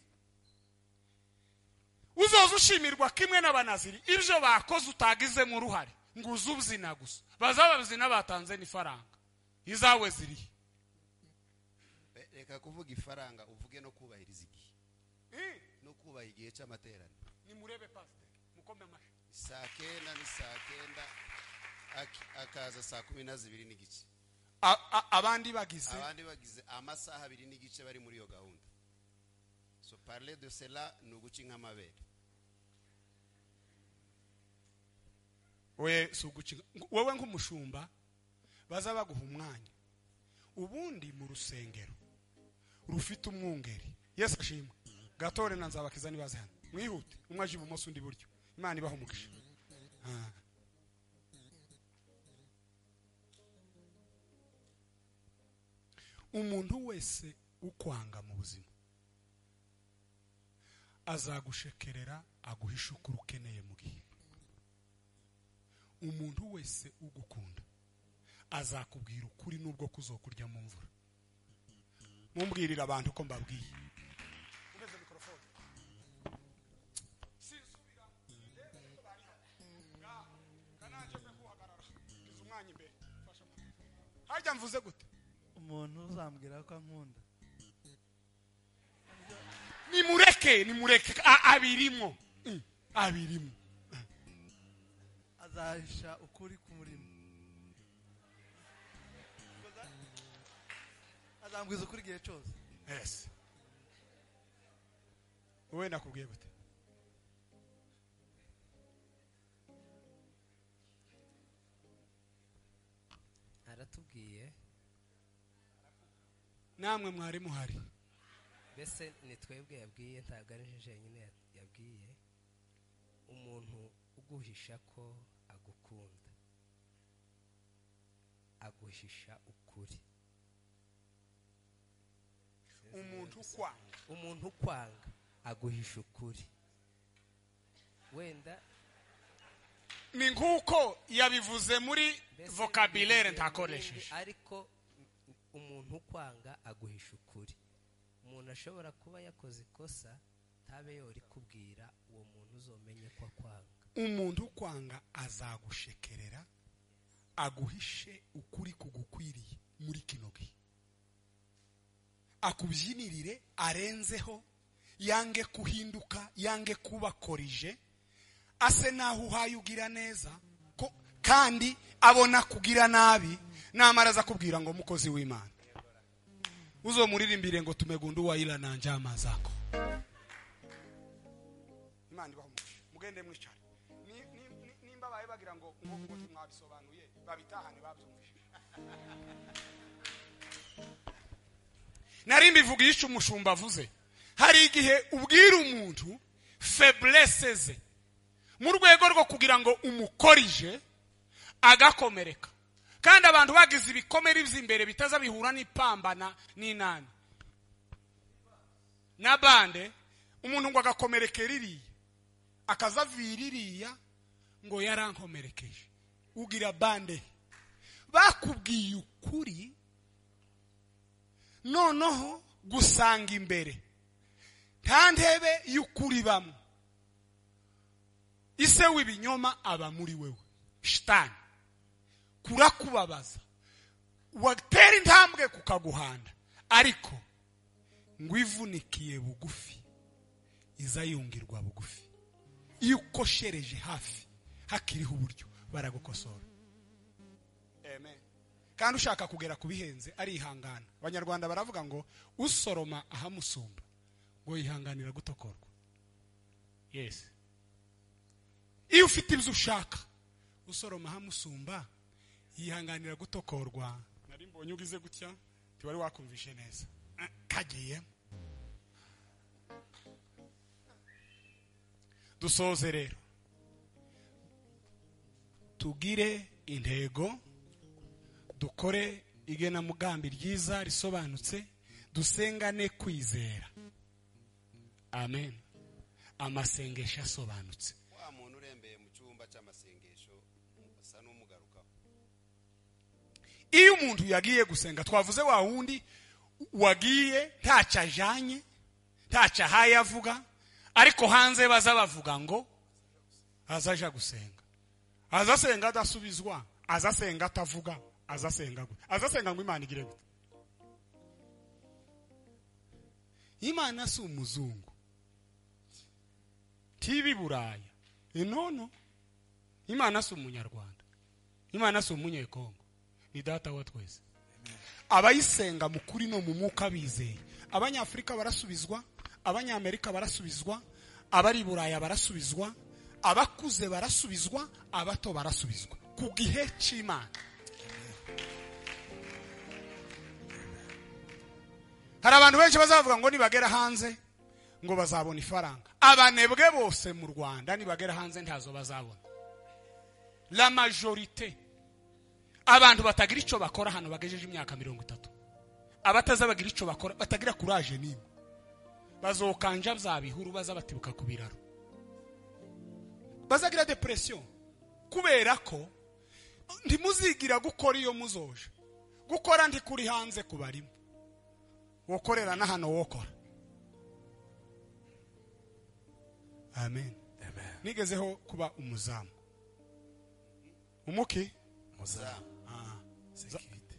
Speaker 1: uzoza ushimirwa kimwe n'abanaziri ibyo bakoze utagizemo uruhare, ngo uzubyina gusa. Bazaba batanze n'ifaranga, izawe zirihe?
Speaker 4: Reka kuvuga ifaranga, uvuge no kubahiriza igihe, no kubaha igihe cy'amateraniro.
Speaker 1: Nimurebe pastor mukome amashyi.
Speaker 4: Saa 9 ni saa 9, akaza saa 12:15.
Speaker 1: Abandi bagize
Speaker 4: amasaha 2:15 bari muri iyo gahunda. So parler de cela ni uguca inka amabere.
Speaker 1: We sugucinga wowe nk'umushumba baza baguha umwanya ubundi mu rusengero rufite umwungeri. Yesu ashimwe. Gatore na Nzabakiza nibaze hano, mwihute, umwe aje ibumoso undi iburyo. Imana ibaha umugisha. Umuntu wese ukwanga mu buzima azagushekerera aguhisha ukuri ukeneye mu gihe. Umuntu wese ugukunda azakubwira ukuri nubwo kuzokurya mu mvura. Mumbwirira abantu ko mbabwiye. Ugeze mikrofone. Sinsubira. Kananje kuhagarara. Kiza umwanya imbere. Fasha. Harya mvuze gute?
Speaker 5: Umuntu uzambwira ko ankunda.
Speaker 1: Nimureke, nimureke abirimo. Abirimo.
Speaker 5: Azahisha ukuri ku murimo. Azambwiza ukuri igihe cyose.
Speaker 1: Yes. Wowe nakubwiye gute?
Speaker 6: Aratubwiye.
Speaker 1: Namwe mwari muhari.
Speaker 6: Mbese ni twebwe yabwiye, ntabwo ari jenyine yabwiye. Umuntu uguhisha ko agukunda aguhisha ukuri. Umuntu ukwanga aguhisha ukuri. Wenda
Speaker 1: ni nkuko yabivuze muri vocabulaire ntakoresheje,
Speaker 6: ariko umuntu ukwanga aguhisha ukuri. Umuntu ashobora kuba yakoze ikosa tabe yori kubwira uwo muntu uzomenye ko akwanga.
Speaker 1: Umuntu ukwanga azagushekerera aguhishe ukuri kugukwiriye muri kino gihe, akubyinirire arenzeho, yange kuhinduka, yange kubakorije, ase naho uhaye ugira neza ko, kandi abona kugira nabi, namara aza kubwira ngo mukozi w'Imana uzomuririmbire ngo tumegundua ila na njama zako. Imana ibaho umugisha. Mugende mwicare. Nimba baye bagira ngo ngo mwabisobanuye babitahane babyumvishije. Nari mbivuga ico umushumba avuze. Hari igihe ubwira umuntu faiblesse ze mu rwego rwo kugira ngo umukorije agakomereka. Kandi abantu bagize ibikomere by'imbere bitaza bihura n'ipambana n'inani na bande, umuntu ngo agakomerekera iriya akazavira iriya ngo yarankomerekeje. Ugira bande bakubwiye ukuri, noneho gusanga imbere nta ntebe y'ukuri bamwe. Ise w'ibinyoma aba muri wewe, shitani kurakubabaza, watera intambwe kukaguhanda, ariko ngo ivunikiye bugufi izayungirwa bugufi. Iyo ukoshereje hafi hakiriho uburyo baragukosora. Amen. Kandi ushaka kugera kubihenze arihangana. Abanyarwanda baravuga ngo usoroma ahamusumba ngo yihanganira gutokorwa. Yes. Iyo ufite ibyo ushaka usoroma ahamusumba yihanganira gutokorwa. Nari mbonye ugize gutya tiwari wakumvishe neza. Kagiye. Dusoze rero. Tugire intego, dukore igenamugambi ryiza risobanutse, dusengane kwizera. Amen. Amasengesho asobanutse.
Speaker 4: Wa muntu urembeye mu cyumba cy'amasengesho asa n'umugarukaho.
Speaker 1: Iyo umuntu yagiye gusenga, twavuze wa wundi wagiye ntacyo ajanye, ntacyo ahaye avuga, ariko hanze baza bavuga ngo azaja gusenga. Azasenga adasubizwa, azasenga atavuga, azasenga gute? Azasenga ngo Imana igire gute? Imana si umuzungu, tibi Buraya, inono. Imana si umunyarwanda, Imana si umunyekongo, ni data wa twese. Abayisenga mu kuri no mu mwuka bizeye. Abanyafrika barasubizwa, abanyamerika barasubizwa, abari Buraya barasubizwa, Abakuze barasubizwa, abato barasubizwa ku gihe cy'Imana. Hari abantu benshi bazavuga ngo nibagera hanze ngo bazabona ifaranga. Abanebwe bose mu Rwanda nibagera hanze ntazo bazabona. La majorité, abantu batagira icyo bakora hano bagejeje imyaka 30, abataza bagira icyo bakora, batagira courage nimwe, bazokanja bya bihuru, bazabatibuka ku biraro, bazagira depression, kubera ko ntimuzigira gukora iyo muzoje gukora. Ndi kuri hanze kubarimo wokorera na hano wokora. Amen. Nigezeho kuba umuzamu. Umuki?
Speaker 5: Muzamu. Security.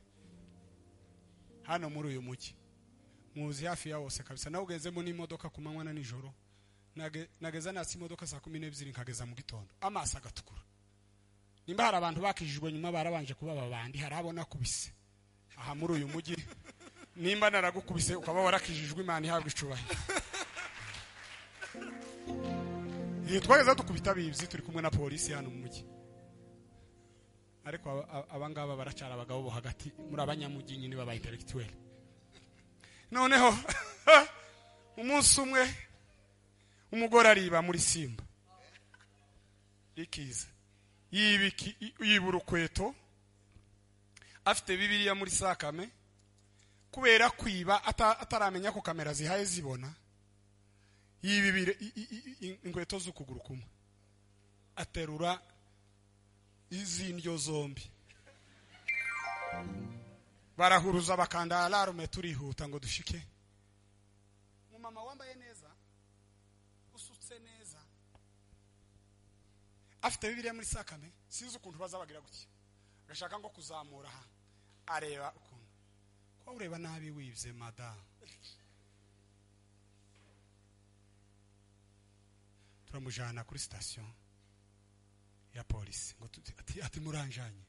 Speaker 1: Hano muri uyu mujyi muzi hafi ya wose kabisa. Nawe ugezemo n'imodoka ku manywa na nijoro. Nageza nasi imodoka saa 12 nkageza mu gitondo, amaso agatukura. Nimba hari abantu bakijijwe nyuma barabanje kuba babandi, hari abona kubise aha muri uyu mujyi. Nimba naragukubise ukaba warakijijwe, Imana ihabwa icubahiro. Iyo twageza dukubita bibzi turi kumwe na polisi hano mu mujyi, ariko abangaba baracara abagabo bo hagati muri abanyamujyi nyine baba intellectuel. Noneho umunsi umwe umugore ariba muri Simba ikiza, yiba urukweto, afite Bibiliya muri sakame. Kubera kwiba ataramenya ko kamera zihaye zibona, yiba inkweto z'ukuguru kumwe, aterura izindyo zombi, barahuruza bakanda alarme, turihuta ngo dushike. Umumama wambaye neza, usutse neza, afite Bibiliya muri sakame, sinzi ukuntu bazabagira gutya, agashaka ngo kuzamura aha, areba ukuntu ko ureba nabi wibye madamu. Turamujana kuri station ya polisi ngo ati muranjanye,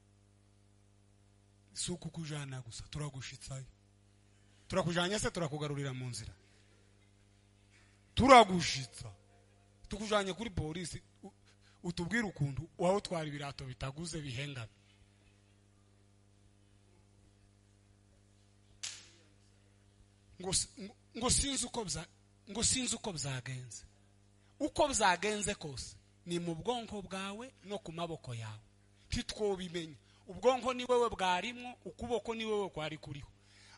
Speaker 1: si ukukujana gusa, turagushitsayo. Turakujanye se turakugarurira mu nzira? Turagushitsa, tukujanye kuri polisi, utubwire ukuntu waho twara ibirato bitaguze bihengamye. Ngo sinzi uko byagenze. Uko byagenze kose ni mu bwonko bwawe no ku maboko yawe, ntitwobimenya. Ubwonko ni wewe bwarimwo, ukuboko ni wewe kwari kuriho.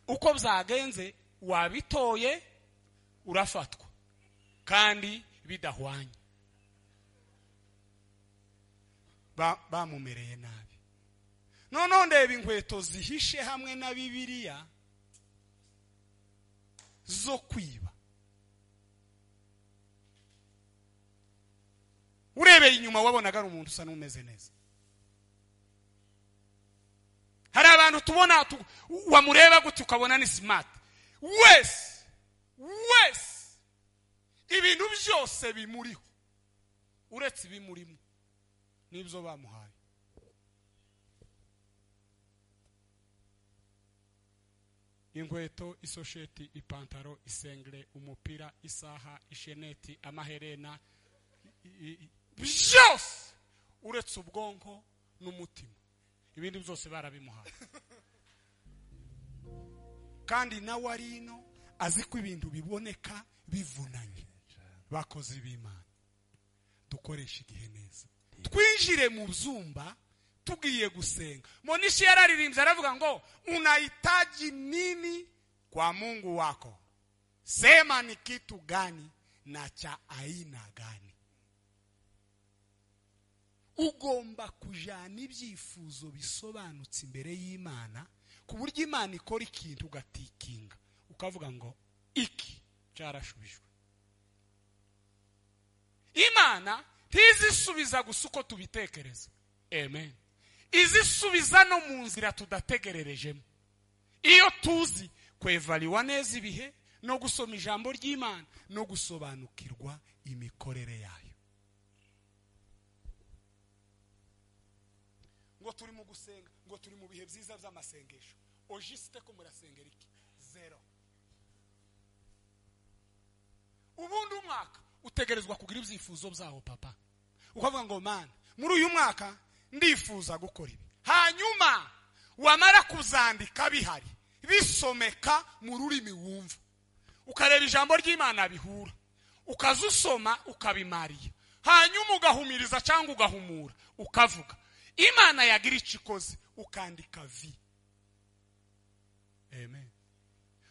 Speaker 1: Uko byagenze wabitoye, urafatwa kandi bidahwanye. Bamumereye nabi. Noneho ndeba inkweto zihishe hamwe na Bibiliya zo kwiba. Urebeye inyuma wabonaga ari umuntu usa n'umeze neza. Hari abantu tubona wamureba gutya ukabona ni smart wese wese, ibintu byose bimuriho uretse ibimurimo nibyo bamuhaye. Inkweto, isosheti, ipantaro, isengere, umupira, isaha, isheneti, amaherena, byose uretse ubwonko n'umutima, ibindi byose barabimuhaye. Kandi nawe ari ino azi ko ibintu biboneka bivunanye. Bakozi b'Imana, dukoresha igihe neza, twinjire mu byumba tugiye gusenga. Monishi yararirimbye aravuga ngo unahitaji nini kwa Mungu wako, sema ni kitu gani na cha aina gani. Ugomba kujana ibyifuzo bisobanutse imbere y'Imana, ku buryo Imana ikora ikintu ugatikinga ukavuga ngo iki cyarashubijwe. Imana ntizisubiza gusa uko tubitekereza. Amen. Izisubiza no mu nzira tudategererejemo. Iyo tuzi kwevaliwa neza ibihe no gusoma ijambo ry'Imana no gusobanukirwa imikorere yayo. Ngo turi mu gusenga, ngo turi mu bihe byiza by'amasengesho. Ojiste ko murasengera iki? Zero. Ubundi umwaka utegerezwa kugira ibyifuzo byawo papa. Ukavuga ngo Mana, muri uyu mwaka ndifuza gukora ibi. Hanyuma wamara kuzandika bihari, bisomeka mu rurimi wumva, ukareba ijambo ry'Imana bihura, ukazusoma ukabimariya, hanyuma ugahumiriza cyangwa ugahumura, ukavuga Imana yagira icyo ikoze, ukandika vi. Amen.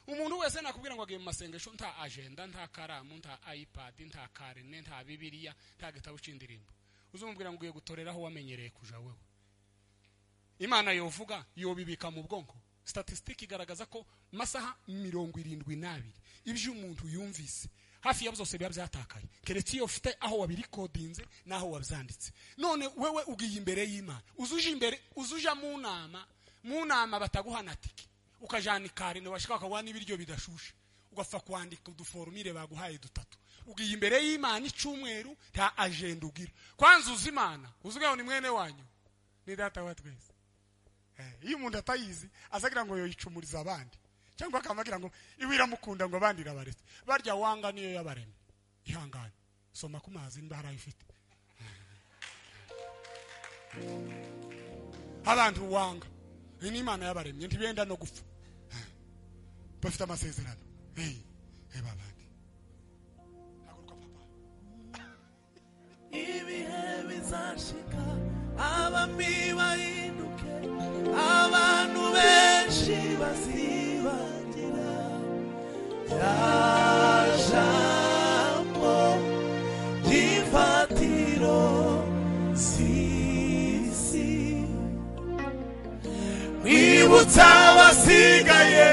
Speaker 1: Umuntu wese nakubwira ngo agiye mu masengesho nta agenda, nta karamu, nta iPad, nta karine, nta Bibiliya, nta gitabo c'indirimbo, uzumubwira ngo ugiye gutoreraho wamenyereye kuja wewe. Imana yovuga yobibika mu bwonko. Statistique igaragaza ko masaha 72 ibyo umuntu yumvise hafi ya byose biba byatakaye, keretse iyo ufite aho wabirikodinze naho wabyanditse. None wewe ugiye imbere y'Imana, uzuje imbere, uzuja mu nama bataguhana tike, ukajana ikarine washika bakaguha n'ibiryo bidashushe, ugapfa kwandika uduforumire baguhaye dutatu. Ugiye imbere y'Imana icyumweru nta agenda ugira. Kwanza uzi Imana, uzugaho ni mwene wanyu, ni data wa twese. Iyo umuntu atayizi azagira ngo yoyicumuriza abandi, cyangwa akamagira ngo iwiramukunda ngo abandi irabaretse. Barya wanga niyo yabaremye. Ihangane, soma ku mazi nimba hari ifite. Abantu wanga ni Imana yabaremye, ntibenda no gupfa, bafite amasezerano. Hey, babandi haguruka papa.
Speaker 2: Ibihe bizashika abami bahinduke, abantu benshi bazibagira rya jambo ry'imfatiro z'isi. Mwibutsa abasigaye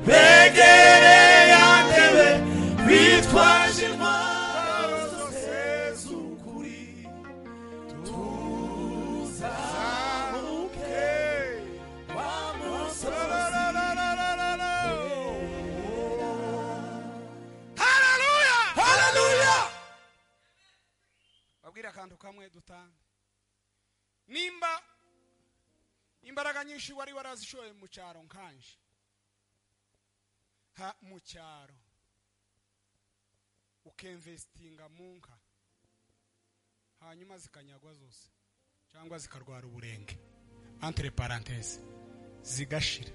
Speaker 2: begereye antebe, bitwaje intwaro zose z'ukuri, tuzamuke wa musozi.
Speaker 1: Haleluya,
Speaker 2: Haleluya.
Speaker 1: Babwira akantu kamwe dutanga. Nimba imbaraga nyinshi wari warazishoye mu cyaro nkanje, ha mu cyaro ukinvestinga mu nka, hanyuma zikanyagwa zose cyangwa zikarwara uburenge, entre parenthèses zigashira,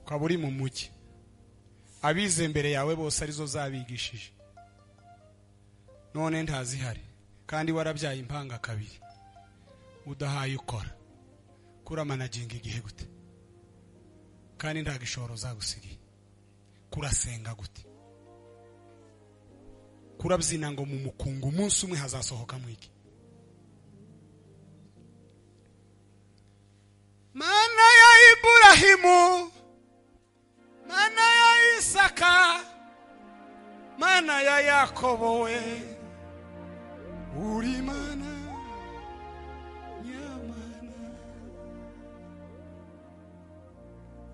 Speaker 1: ukaba uri mu mujyi, abize mbere yawe bose arizo zabigishije, none ntazihari, kandi warabyaye impanga kabiri, udahaye ukora kuramanaginga igihe gute, kandi nta gishoro zagusigiye, kurasenga gute, kurabyina ngo mu mukungu umunsi umwe hazasohoka mwiki. Mana ya Ibrahimu, Mana ya Isaka, Mana ya Yakobo, we uri Mana nyamana,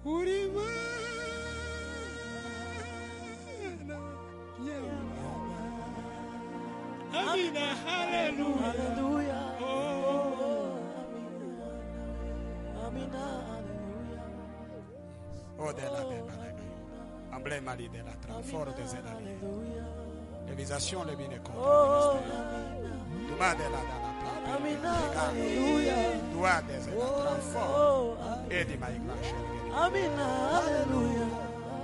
Speaker 1: uri Mana nyamana. Amina, haleluya,
Speaker 2: Haleluya.
Speaker 1: Oh.
Speaker 2: Amina, haleluya.
Speaker 1: Oh, de la de la emblème ali de la transforme de la
Speaker 2: Haleluya.
Speaker 1: Levisation le bine contre
Speaker 2: Oh,
Speaker 1: Duma de la la
Speaker 2: Amina, haleluya.
Speaker 1: Dua de la transforme
Speaker 2: Oh,
Speaker 1: et di maïgla
Speaker 2: Amina, haleluya.